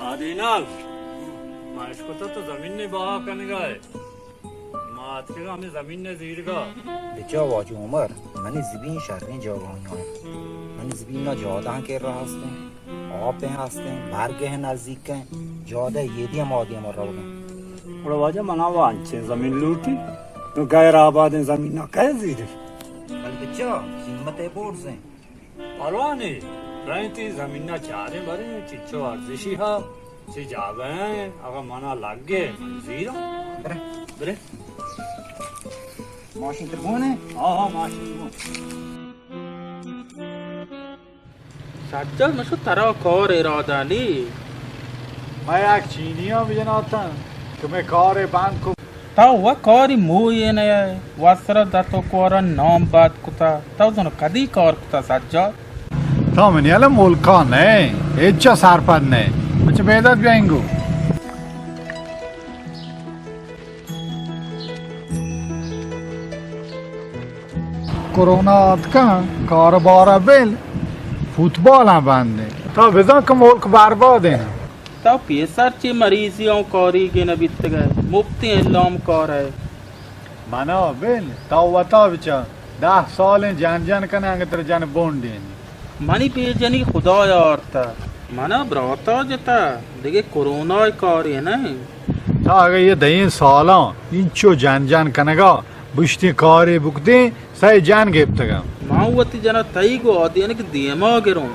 آدینک، ما اشکتا تو زمین نے بہا کنگا ہے۔ ما اتکگا ہمیں زمین نے زیرگا۔ بچا واجہ عمر، منی زمین شریں جاگاہی ہیں۔ منی زمین نا جادہ کے راستیں۔ آپ ہیں ہستیں، برگ ہیں نزدیک ہیں، جادہ یہ دیم آدیم روگیں۔ گڑا واجہ منا وا انچیں زمین لوٹی، تو غیر آبادیں زمین نا کئے زیری؟ بل بچا، قیمت ہے بورز ہیں۔ پرواہ نہیں، رہیں تی زمین نا چاریں بریں، چچو ارزشی ہا، چی جاگہ ہیں، اگر منا لگ گئے، من زیروں۔ برے۔ برے۔ ماشین ترگون ہے؟ ہاں، ہاں، ماشین ترگون۔ سجاد، من شو ترا کار ارادہ نی۔ من یک چینی ہم بجناتاں کہ میں کار بند کو۔ تو و کاری موی نہ ہے، و سر دتو کوارا نام بد کتا۔ تو زن کدی کار کتا سجاد؟ تو منی علی ملکا نہ، ہچ سرپد نہ۔ بچ بیدت بیاینگو۔ کرونا آتکاں، کاروبار بل، فوتبال ہم بند ہے۔ تو بزاں کہ ملک برباد ہے۔ تو پیسر چی مریضی اوں کاری گے نہ بیتگ ہے، مفتی الام کار ہے۔ منا بل، تو وتا بچا، دہ سال جان جان کنے انگتر جان بونڈین۔ منی پیجنی خدا یارتا، منا براتا جتا، دگہ کرونا کاری نہ۔ تا اگہ یہ دہیں سالاں انچو جان جان کنگا، بشتی کارے بکدیں، سئے جان گپتگا۔ ما وتی جنا تئی گو آدینک دیما گروں۔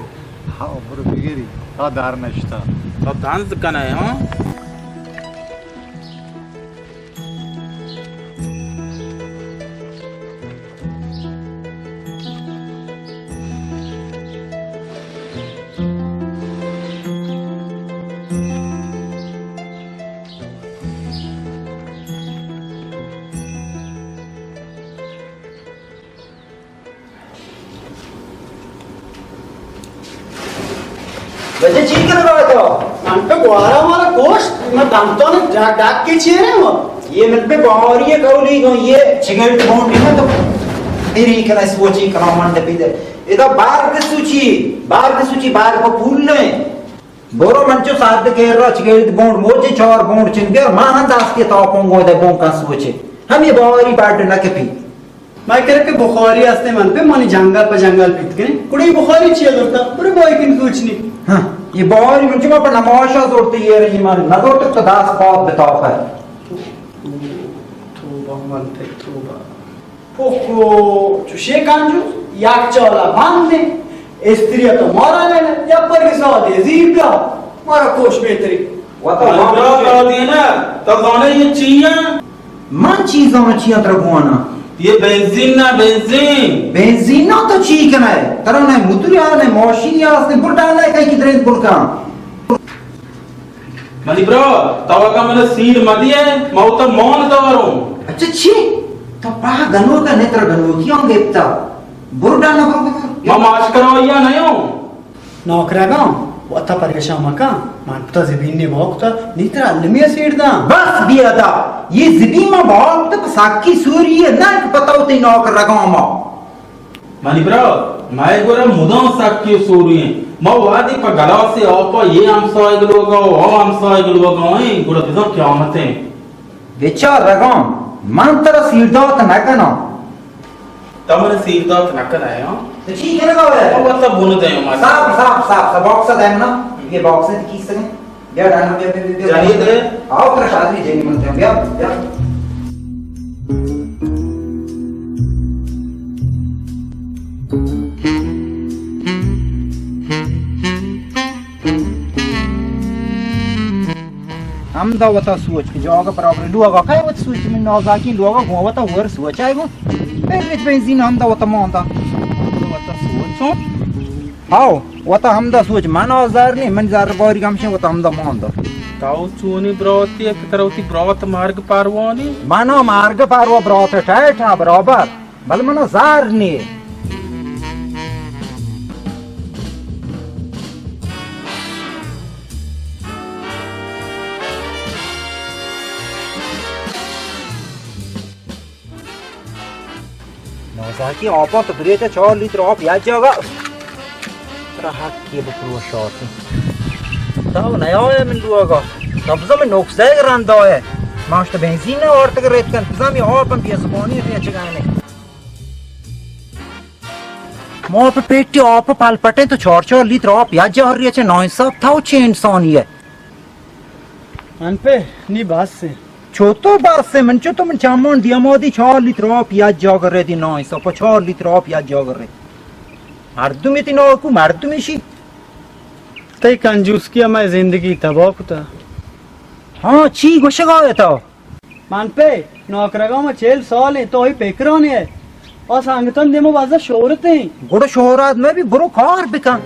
ہاں، برو بگری، تا دار نشتا۔ تا دنز کنے، ہاں؟ بچے چی کنگا تو؟ من پہ گوارا مارا کوشت، من دمتان ڈاک ڈاک کے چیرے ہوں۔ یہ من پہ گواری ہے کولی گو، یہ سگریٹ بونڈ نہیں تو تیری کنا سوچی کنا من ڈبی دے۔ ادا بار کے سوچی، بار کے سوچی، بار کو پول نہیں۔ برو من چو ساعت کے را سگریٹ بونڈ موچے چار بونڈ چن بیار، ماں ہم داس کے تو پونگو دے بون کا سوچے۔ ہم یہ گواری باڈ نہ کپی۔ مئے کرا کہ بخاری ہستیں من پہ، مانی جنگل پہ جنگل پیت کنیں۔ کڑی بخاری چیا زرتا؟ برے بوئی کن سوچنی۔ ہاں، یہ بخاری من چما پہ نماشا زرتے، یہ رہی من نہ زرتے تو داس پاک بتاپا۔ توبہ من پہ توبہ۔ اوکو، چوشے کنجوس، یک چالا بند نے، استری تو مارا لینا، یا پر سادے زیب کا، مارا کوش بہتری۔ وطن برا دینا، تو زانے یہ چیئے؟ من چی زاناں چیا ترا گوانا؟ یہ بنزین نہ، بنزین۔ بنزین نہ تو چی کنئے؟ ترا نہ موتر یا نہ ماشین یا اس نے برڈا نہ کئی کی درند برکا۔ منی برا، تو اگا من سیر مدیئے، ما وتا مان داروں۔ اچھا چی؟ تو پا گنوکا نہ ترا گنوکی ہم گپتا۔ برڈا نہ برو۔ ما ماشکرا یا نہ ہوں۔ نوکرگاں، وتا پریشان مکن، من پتا زبین نے باکتا، نی ترا المی سیر داں۔ بس بیادا، یہ زبین ما باکتا پہ ساکی سوری ہے، نہ کہ پتا ہوتے نوکرگاں ما۔ منی برا، مئے گورا مدام ساکی سوری ہیں۔ ما وادی پہ گلاس آپا یہ ہمسائگ لوگا و ہم ہمسائگ لوگا ہیں، گڑا بزن قیامت ہیں۔ بچار رگاں، من ترا سیر دات نہ کناں۔ تو من سیر دات نہ کنئے، ہاں؟ تو چی کنگا ہے؟ او وتا بن دے ما۔ صاف، صاف، صاف، صاف، باکس دے منا۔ یہ باکس ہے، کیس ہے؟ بیا ڈانا، بیا، بیا، بیا، بیا۔ جانی دے۔ آؤ، ترا شادی جانی من دے، بیا، بیا۔ ہمدا وتا سوچ کہ جاگہ برابر لوگا کئے وت سوچ من نازاکی لوگا گوں وتا ور سوچ آئے گوں۔ پھر رت بنزین ہمدا وتا ماندا۔ وتا سوچ۔ ہاو، وتا ہمدا سوچ من آزار نہیں، من زر باری گمشن وتا ہمدا ماندا۔ تاو چونی براتی ہے کہ ترا وتی برات مارگ پاروانی؟ منا مارگ پاروا برات ٹائٹ ہاں برابر۔ بلے منا زار نی۔ نازاکی آپاں تو بریت چار لیتر آپ یک جاگہ۔ ترا حق یہ بپروشاتی۔ تو نیائے من لوگا۔ تو بزن من نقصہ رندا ہے۔ ماشت بنزین نے آرتگ ریت کن۔ بزن من آپاں بے زبانی ریچگانے۔ ما پہ پیٹی آپ پل پٹیں تو چار چار لیتر آپ یک جاہ ریچے ناانصاف، تو چے انسانی ہے؟ من پہ نی بس ہے۔ چو تو بس ہے، من چو تو من چمان دیما دی چار لیتر آپ یک جاہ ریدی ناانصاف، پہ چار لیتر آپ یک جاہ ریدی۔ مردمی تی ناکو مردمی شی۔ تئی کنجوسکی ہمے زندگی تباہ کتا۔ ہاں، چی گوشگا ہے تو؟ من پہ نوکرگاں ما چل سال ہیں، تو ہی پکرانی ہے۔ اور سنگتان دیما بازا شہرت ہیں۔ گڑا شہرت میں بھی برو کار بکن۔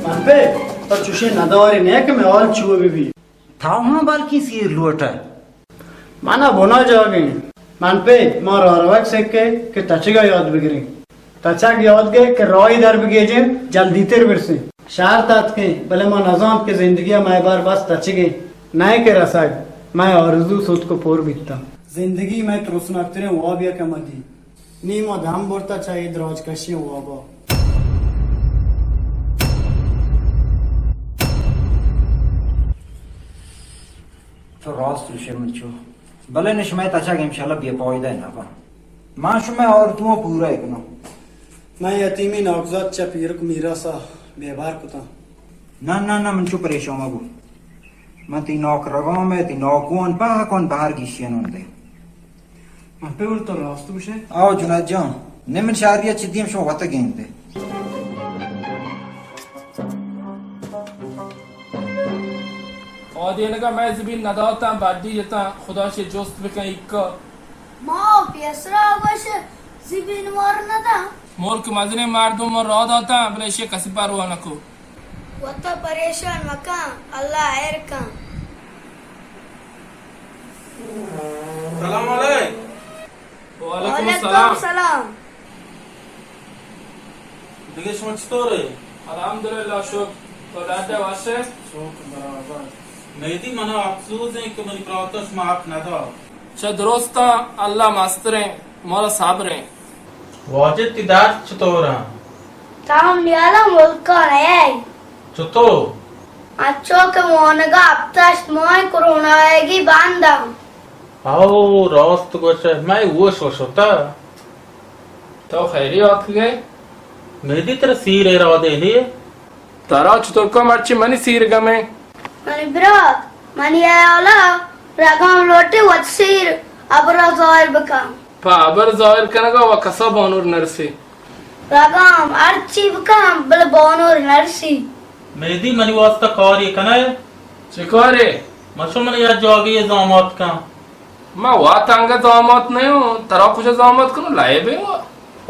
من پہ تو چوشیں ندارے نہ کہ میں حال چو بی بی۔ تھا ہاں بلکیں سیر لوٹا۔ منا بنا جاگیں۔ من پہ ما راروک سکے کہ تچگا یاد بگریں۔ تچگ یاد گئے کہ راہی در بگیجیں، جلدی تر برسیں۔ شہر تتکیں، بلے ما نزانت کہ زندگی مئے بار بس تچگیں، نئے کہ رسگ، مئے آرزو ستک و پر بیتا۔ زندگی مئے ترسناکتریں واب یک مدی۔ نی ما دم برتا چہ اے دراج کشیں وابا۔ تو راست گوشے من چو۔ بلے نشمئے تچگ انشاءاللہ بے پائدہ نہ باں۔ من شمئے آرزواں پورا کناں۔ من یتیمی ناکزات چہ پیرک میراثا بے بار کتاں۔ نہ، نہ، نہ، من چو پریشان مبو۔ من تی ناکرگاں مئے، تی ناکوان پہ کن بہر گیشین دے۔ من پہ ول تو راست گوشے؟ آو جنید جان، نی من شہری چدی ہم شما وت گیندے۔ آدینگا مئے زبین نداتاں، بڈی جتاں، خدا شے جست بکن ایکا۔ ما پیسرا گوش زبین مار نداں۔ ملک مزنیں مردم ما راہ داتاں، بلے ایشی کسی پرواہ نکو۔ وتا پریشان مکن، اللہ خیر کن۔ سلام علیک۔ وعلیکم وعلیکم السلام۔ السلام۔ دگہ شما چطور ئے؟ الحمدللہ، شکر۔ تو ڈاڈ ئے، وش ئے؟ شکر برابر۔ مہدی، منا افسوز ایں کہ منی برات ءَ شما حق نہ دات۔ چہ درستاں اللہ مستر ایں، مولا صبر ایں۔ واجد، تئی درد چطور ایں؟ تام نیالا ملکا نئے۔ چطور؟ اچو کہ مونگا ہپتشت ماہ کرونا آئیگی بند ایں۔ او راست گوشئے، مئے ہوش وشتا۔ تو خیری آتکگئے؟ مہدی، ترا سیر ارادے نیے؟ ترا چطور کا مرچی منی سیر گمے؟ منی برات، منی حیالا رگام لوٹے وت سیر ابرا ظاہر بکن۔ پہ ابر ظاہر کنگا و کسا بانور نرسی۔ رگام ہرچی بکن بلے بانور نرسی۔ مہدی، منی واسطہ کارے کنئے؟ چہ کارے؟ مشو من یک جاگہے زامات کن۔ ما وت انگت زامات نیوں، ترا کجا زامات کنوں؟ لائبے وا۔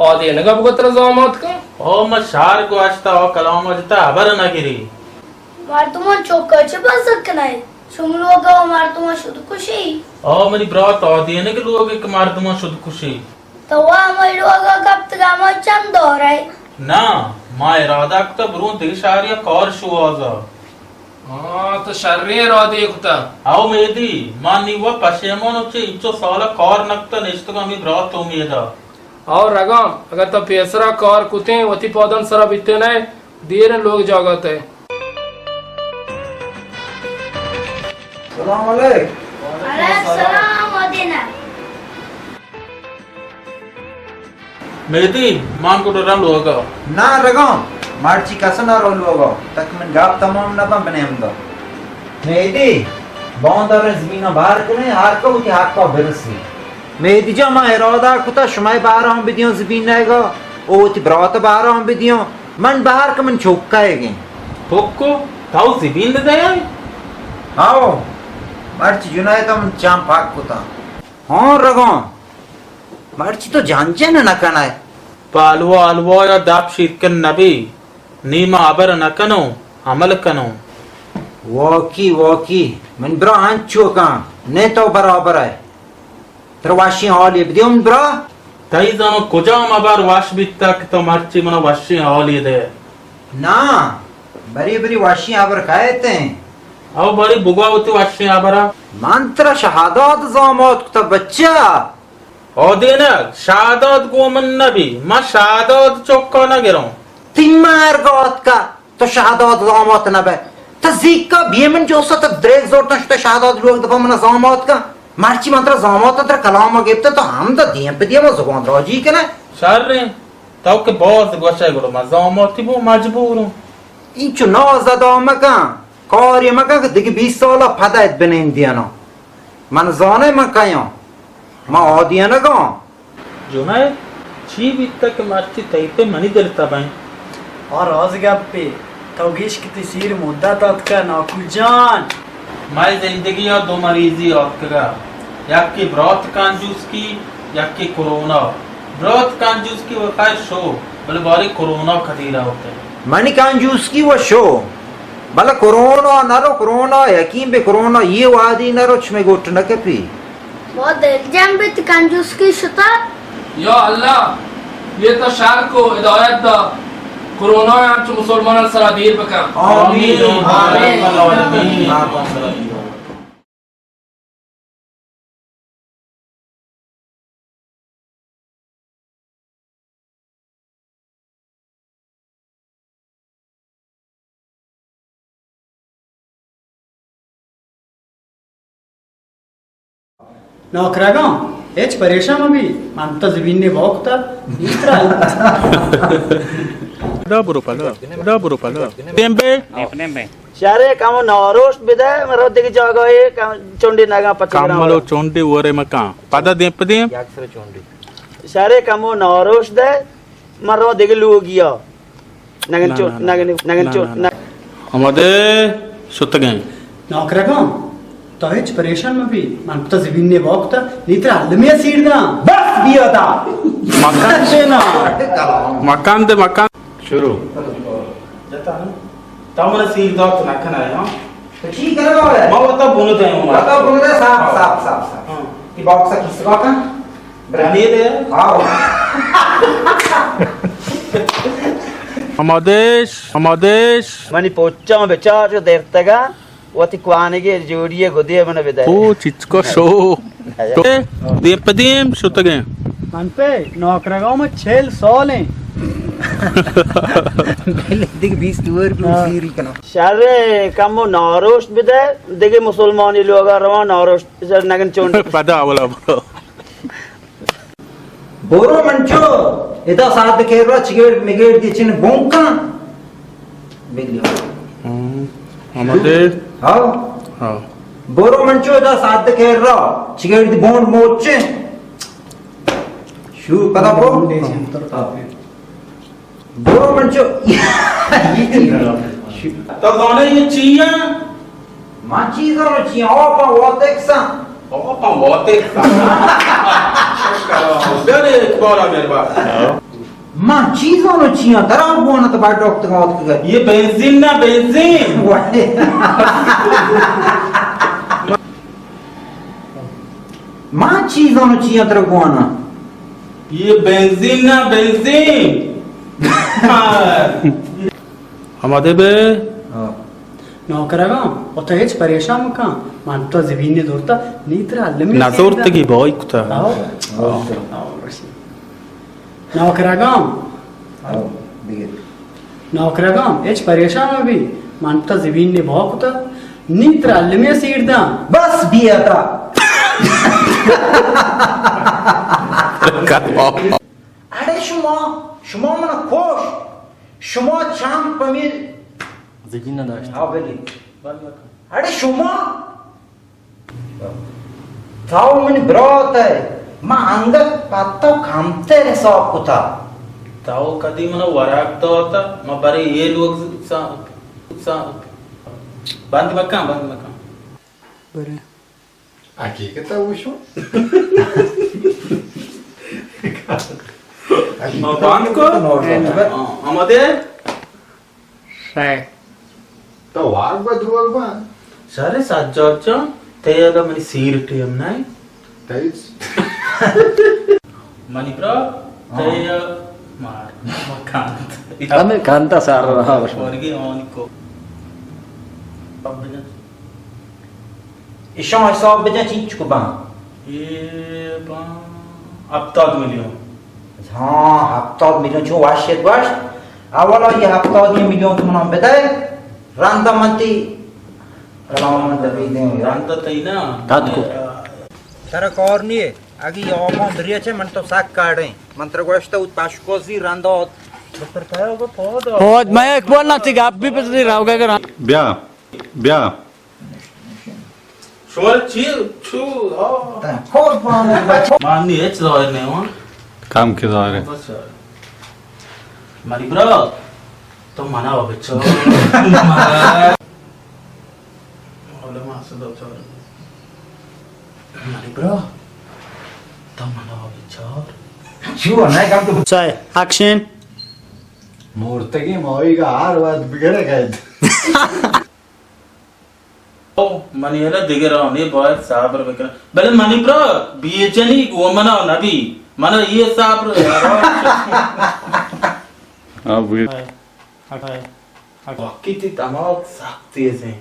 آدینگا بگو ترا زامات کن۔ او ما شہر گوشتا، او کلام جتا، ہبر نگری۔ مردمان چوکا چہ بزگ کنئے؟ شملوگا و مردمان شد کشی۔ او منی برات، آدینگ لوگ کہ مردمان شد کشی۔ تو وا ہمے لوگا کپتگا، ہمے چند دور ئے؟ نہ، ما ارادہ کتا بروں دگہ شہریا کار شوہازا۔ ہاں، تو شریں ارادے کتا۔ او مہدی، ما نی وا پشیمان و چہ انچو سالا کار نکتا نشتگا ہمے برات امیدا۔ او رگام، اگر تو پیسرا کار کتیں، وتی پادان سرا بیتے نئے، دیریں لوگ جاگا تے۔ سلام علیک۔ وعلیکم السلام۔ مہدی، مان گڈا رم لوگا۔ نا رگام، مرچی کس نہ رو لوگا، تک من گپ تمام نہ بن بنے ہمدا۔ مہدی، باندار زمیناں بہر کنیں، ہر کو وتی حقا برسی۔ مہدی جان، ما ارادہ کتا شمئے بہرا ہم بدیاں زمین نئیگا، او وتی برات بہرا ہم بدیاں۔ من بہر کہ من چوکا ئیگیں۔ پکو، تو زمین دے ئے؟ ہاو، مرچی جنید من چم پاک کتا۔ ہاں رگاں، مرچی تو جنجن نہ کنئے۔ پہ الوا الوا یا دپ شیرکن نبی، نی ما ہبر نہ کنوں، عمل کنوں۔ واکی، واکی، من برا انچو کن، نہ تو برابر ئے۔ ترا وشیں حالے بدیوں من برا۔ تئی زانو کجام ہبر وش بیتا کہ تو مرچی منا وشیں حالے دے؟ نا، بری بری وشیں ہبر کئیت ایں۔ او بری بگوا وتی وشیں ہبرا۔ من ترا شہداد زامات کتا بچہ۔ آدینک، شہداد گوں من نبی، من شہداد چکا نگروں۔ تئی مرگ آتکا، تو شہداد زامات نبئے۔ تو زیکا بی من جوسا تو دریگ زورتاں شتے شہداد لوگ دپا منا زامات کن۔ مرچی من ترا زامات ترا کلام گپتا تو ہمدا دیم پہ دیم زبان دراجی کنئے۔ شریں، تو کہ باز گوشئے گڑا من زاماتی بو مجبوروں۔ اینچو ناز ادا مکن۔ کارے مکن کہ دگہ بیست سالا پد ات بنندیانا۔ من زانئے من کئے آں؟ من آدینگاں۔ جنید، چی بیتگ کہ مرچی تئی پہ منی دل تب انت؟ آ راز گپے، تو گیش کہ تئی سیر مدت آتکہ ناکو جان۔ مئے زندگیا دو مریضی آتکگا، یکے برات کنجوسکی، یکے کرونا۔ برات کنجوسکی و خیر شو، بلے بارے کرونا کدی روت؟ منی کنجوسکی و شو، بلے کرونا نرو، کرونا یقین بے، کرونا یہ وادی نرو، چمے گوٹ نکپی۔ وہ دل جم بیت کنجوسکی شتا۔ یا اللہ، یہ تو شر کو ہدایت دا، کرونا ہم چو مسلمان سرا دیر بکن۔ آمین۔ آمین۔ نوکرگاں، ہچ پریشان مبی، من تو زمین نے بوکتا، نیترا۔ پدا برو پدا، پدا برو پدا۔ دیم بے۔ شرے کمو ناروشت بدے، مرو دگہ جاگاہے کم چنڈی نگاں پچ کملو چنڈی ورے مکان۔ پدا دیم پہ دیم۔ شرے کمو ناروشت دے، مرو دگہ لوگیا۔ نگن نہ، چو، نہ، نہ۔ نگن، نگن نہ، چو، نہ، نہ۔ نہ۔ آمادے شتگیں۔ نوکرگاں، تو ہچ پریشان مبی، من تو زمین نے بوکتا، نیترا المیا سیر داں۔ بس بیا دا۔ مکان دے نا۔ مکان دے، مکان۔ شروع۔ تو من سیر دات نہ کنا ہے، ہاں؟ تو چی کرے بابا؟ ما وتا بن دے ہوں۔ وتا بن دے، صاف، ہاں۔ صاف، صاف، صاف۔ ہاں۔ تی باکس کس کا کن؟ جانی دے۔ ہاں۔ ہمادیش، ہمادیش۔ منی پوچاں بچار جو درتگا، وتی کوانگے جوڑی گدے من بدے۔ او چچکو شو۔ دیم پہ دیم شتگیں۔ من پہ نوکرگاں ما چہل سال ہیں۔ بلے دگہ بیست ور بھی ہاں۔ سیری کناں۔ شر کمو ناروشت بدے، دگہ مسلمانی لوگا رواں ناروشت شر نگن چون۔ پدا اولا برو۔ برو منچو، ادا ساعت کے را چگیڑ مگیڑ دی چن بونکاں۔ بگیا۔ ہم، ہمدے۔ ہاں۔ ہاں۔ برو منچو، ادا ساعت کے را چگیڑ دی بونڈ موچے۔ شو پدا بو۔ برو من چو، تو زانے یہ چی ہیں؟ من چی زانو چی ہیں؟ آپاں واتک ساں۔ آپاں واتک ساں۔ شکر۔ بیا اقبال مہربان۔ من چی زانو چی ہیں؟ ترا بونا تو باید ڈاکٹر واتک گئے۔ یہ بنزین نہ، بنزین۔ من چی زانو چی ہیں ترا گوانا؟ یہ بنزین نہ، بنزین۔ ہمادے بے۔ ہاں۔ نوکرگاں، و تو ہچ پریشان مکن۔ من تو زمین نے زورتا، نی ترا المی نہ زورتگی بھائی کتا۔ آؤ۔ آؤ۔ آؤ، رشید۔ نوکرگاں۔ ہاں، بگیر۔ نوکرگاں، ہچ پریشان مبی۔ من تو زمین نے بھا کتا، نی ترا المی سیر داں۔ بس بی عطا۔ اڑے شما، شما من کوش، شما چام پمیر۔ زمین نہ داشت۔ ہاں، بلی۔ اڑے شما تو منی برات ئے، من انگت پہ تو کمتر حساب کتا۔ تو کدی منا ورگ داتا، من برے اے لوگ سا-، سا-، بند مکن، بند مکن۔ برے۔ حقیقت ہے وہ شو۔ من بند کو۔ ہاں، آمادے؟ شے۔ تو واک با دروگ با۔ شر سجاد جان، تئی اگا منی سیر ٹیم نہ۔ تئی منی برا، ہاں۔ تئی مار، مکانت۔ ہمیں کانتا سار رہا بس۔ ورگی آن کو۔ ایشاں حساب بجن چینچکو باں؟ اے باں ہپتاد میلیون۔ ہاں، ہپتاد میلیون چو واشت گوشت۔ اولا یہ ہپتاد میلیون تو منا بدے، رندا من تی کلام من تبی دیں۔ رندا تئی نا۔ داد کو۔ ترا کار نیے، اگی آبان دریا چے من تو سک کاڑیں۔ من ترا گوشتا او پشکوزی رندا۔ پود میں اقبال نہ تی گپ بھی پتری راوگا کرا۔ بیا، بیا۔ شمارا چی چو، آ۔ تاں کور پانے بچو۔ مانی ہچ ظاہر نہیں ہوا۔ کام کے ظاہر ہے۔ بس یار۔ منی برا، تو منا بچو۔ مولا ما صدا چار۔ منی برا، تو منا بچار۔ چو نہ کم تو۔ چائے، ایکشن۔ مورتگی ماوی کا ہر وقت بگڑے گئے۔ او، منی ہیل ءَ دگہ راہ نے، باید صبر بکن۔ بلے منی برا، بے جنی گوں منا نبی۔ منا یہ صبر۔ ہاں، بگی۔ واقعی تی دماغ سخت تیز ہیں۔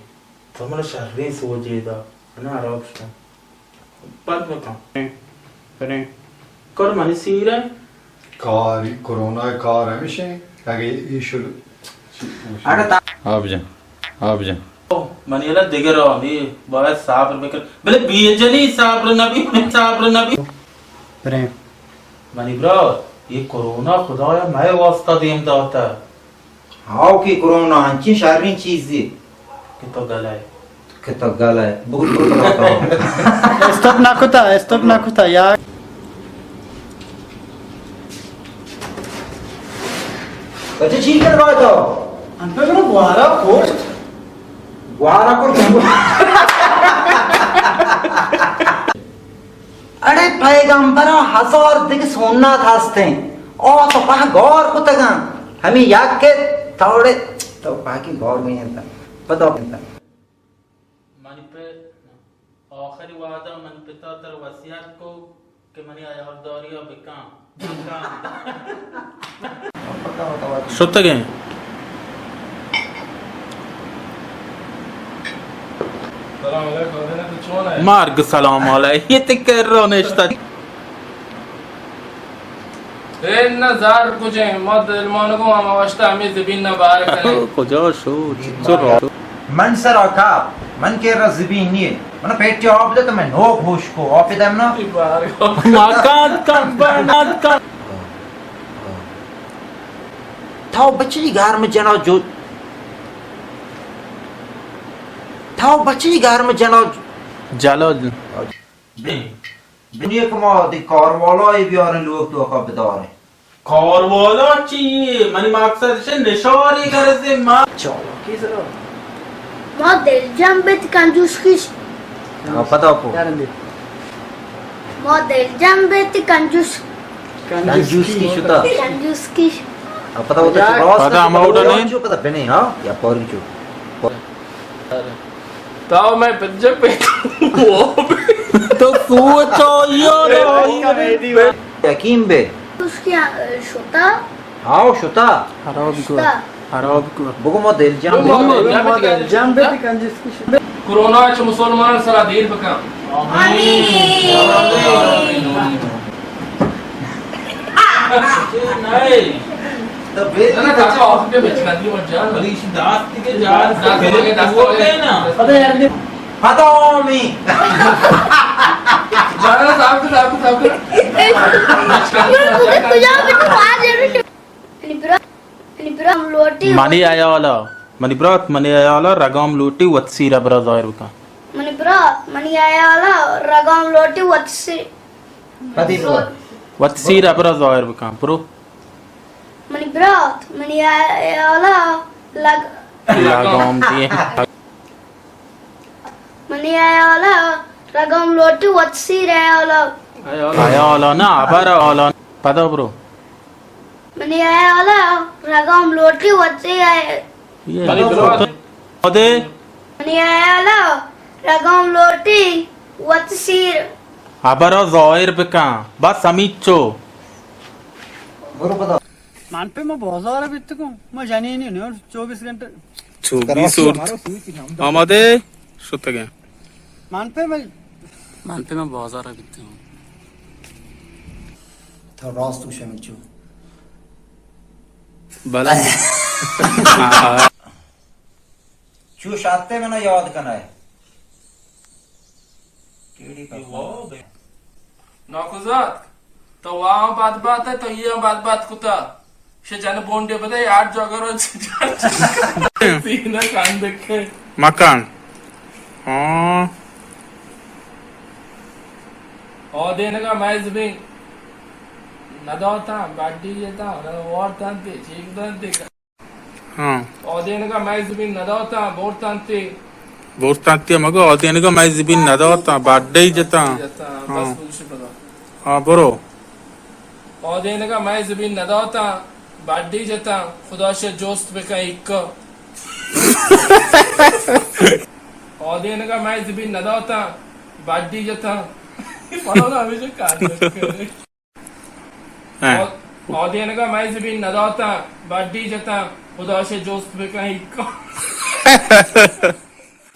تو منا شریں سوجے دا۔ منا عرب شتا۔ بند بکن۔ بریں۔ کر منی سیر ہے۔ کار، کرونا کار ہمیش ہیں۔ اگے یہ شروع۔ اگے تا- آپ جان، آپ جان۔ او، منی اللہ دگہ رو، ہمیں باید صبر بکن۔ بلے بے جنی صبر نبی، صبر نبی۔ بریں۔ منی برا، یہ کرونا خدایا مئے واسطہ دیم داتا۔ ہاو کہ کرونا انچیں شریں چیزے۔ کہ تو گل ئے۔ کہ تو گل ئے۔ بگو تو گل ئے۔ استاپ نہ کتا، استاپ نہ کتا، یار۔ بچے چی کر رہا تو؟ انت گوارا کوشت۔ گوارا کوشت۔ اڑے پیغمبراں ہزار دگہ سنت ہستیں۔ آ تو پہ گار کتگاں۔ ہمیں یک توڑے تو پاکی بار میں انت۔ پدا انت۔ منی پہ آخری وعدہ، منی پتا ترا وصیت کو کہ منی عیالداری ءَ بکن۔ بکن۔ شتگیں۔ سلام علیکم، تو چون ئے؟ مرگ سلام علیک۔ یہ تے کر رو نشتا۔ اے نہ زار کجیں، ما دلمانگو ہم وشتا ہمیں زمین نہ بار کنے۔ کجا شو؟ چو رو؟ من سرا کاپ، من کرا زبین نیے۔ من پیٹی آپ دے تو من نوک ہوش کو، آپ دے منا۔ مکان کم بنات کم۔ تھاو بچی گھر میں جنا جو، تھاو بچی گھر میں جنا۔ جلو۔ دنیا کہ ما دی کاروالا ای بیاریں لوگ تو کا بداریں۔ کاروالا چی؟ منی مقصد چہ نشاری گرزے ما۔ چالو کی سرا؟ ما دلجم بیت کنجوسکی ش-، ہاں، پتا کو۔ ما دلجم بیت کنجوس۔ کنجوسکی شتا۔ کنجوسکی ش-، ہاں، پتا کو تو راست پتا ہم اوٹا نہیں۔ چو پتا بنے، ہاں؟ یا پوری چو۔ تو میں پجے پہ تو سوچو یو۔ یقین بے۔ اس کی شتا۔ ہاؤ، شتا۔ خراب کو۔ شتا۔ خراب کو۔ بگو ما دل جان بگو ما دل جان بیت کنجوسکی شتا۔ کرونا چہ مسلمان سرا دیر بکن۔ آمین۔ نہیں۔ تو بے نہ، نہ، کاکا، آف کے بیچ کر دی، مت جان۔ بھلی، اسی داس دیگه جان۔ داس دیگه، داس دیگه۔ پتا می۔ جان، صاحب کو، صاحب کو، صاحب کو۔ منی برات، منی برات لوٹی۔ منی عیالا، منی برات، منی عیالا رگام لوٹی وت سیر ابرا ظاہر بکن۔ منی برات، منی عیالا رگام لوٹی وت سیر۔ وت سیر ابرا ظاہر بکن، برو۔ منی برات، منی عیالا لگ-، لگام دیے۔ منی عیالا رگام لوٹی وت سیر عیالا۔ عیالا نا، ابر عیالا۔ پدا برو۔ منی عیالا رگام لوٹی وت سیر عیالا۔ یہ منی برات۔ منی عیالا رگام لوٹی وت سیر۔ ہبرا ظاہر بکن۔ بس ہمیچو۔ برو پدا۔ من پہ ما بازار بیتگوں۔ ما جنینی نہ چوبیس گھنٹہ۔ چوبیس اور آمادے شتگیں۔ من پہ ما، من پہ ما بازار بیتگوں۔ تو راست گوشے من چو۔ بلے۔ چو شاتے منا یاد کنائے۔ ناکوزاتک، تو واہاں بدبات ئے، تو ایاں بدبات کتا۔ شہ جن بونڈے بدے، آٹھ جاگہ رو سینہ کان دکھے۔ مکان۔ ہاں۔ آدینگا مئے زمین نداتاں، بڈی جتاں، وارتاں تے، چیک داں تے۔ ہاں۔ آدینگا مئے زمین نداتاں، بورتانتی۔ بورتانتی مگو، آدینگا مئے زمین نداتاں، باڈے جتاں۔ جتاں، ہاں۔ بس بگوشی پدا۔ ہاں، برو۔ آدینگا مئے زمین نداتاں، باڈی جتاں، خدا شہ جوست بکن ایکا۔ آدینگا مئے زمین نداتاں، باڈی جتاں۔ پدا ہمیشہ کار کرے۔ ہاں۔ آ-، آدینگا مئے زمین نداتاں، بڈی جتاں، خدا شہ جست بکن ایکا۔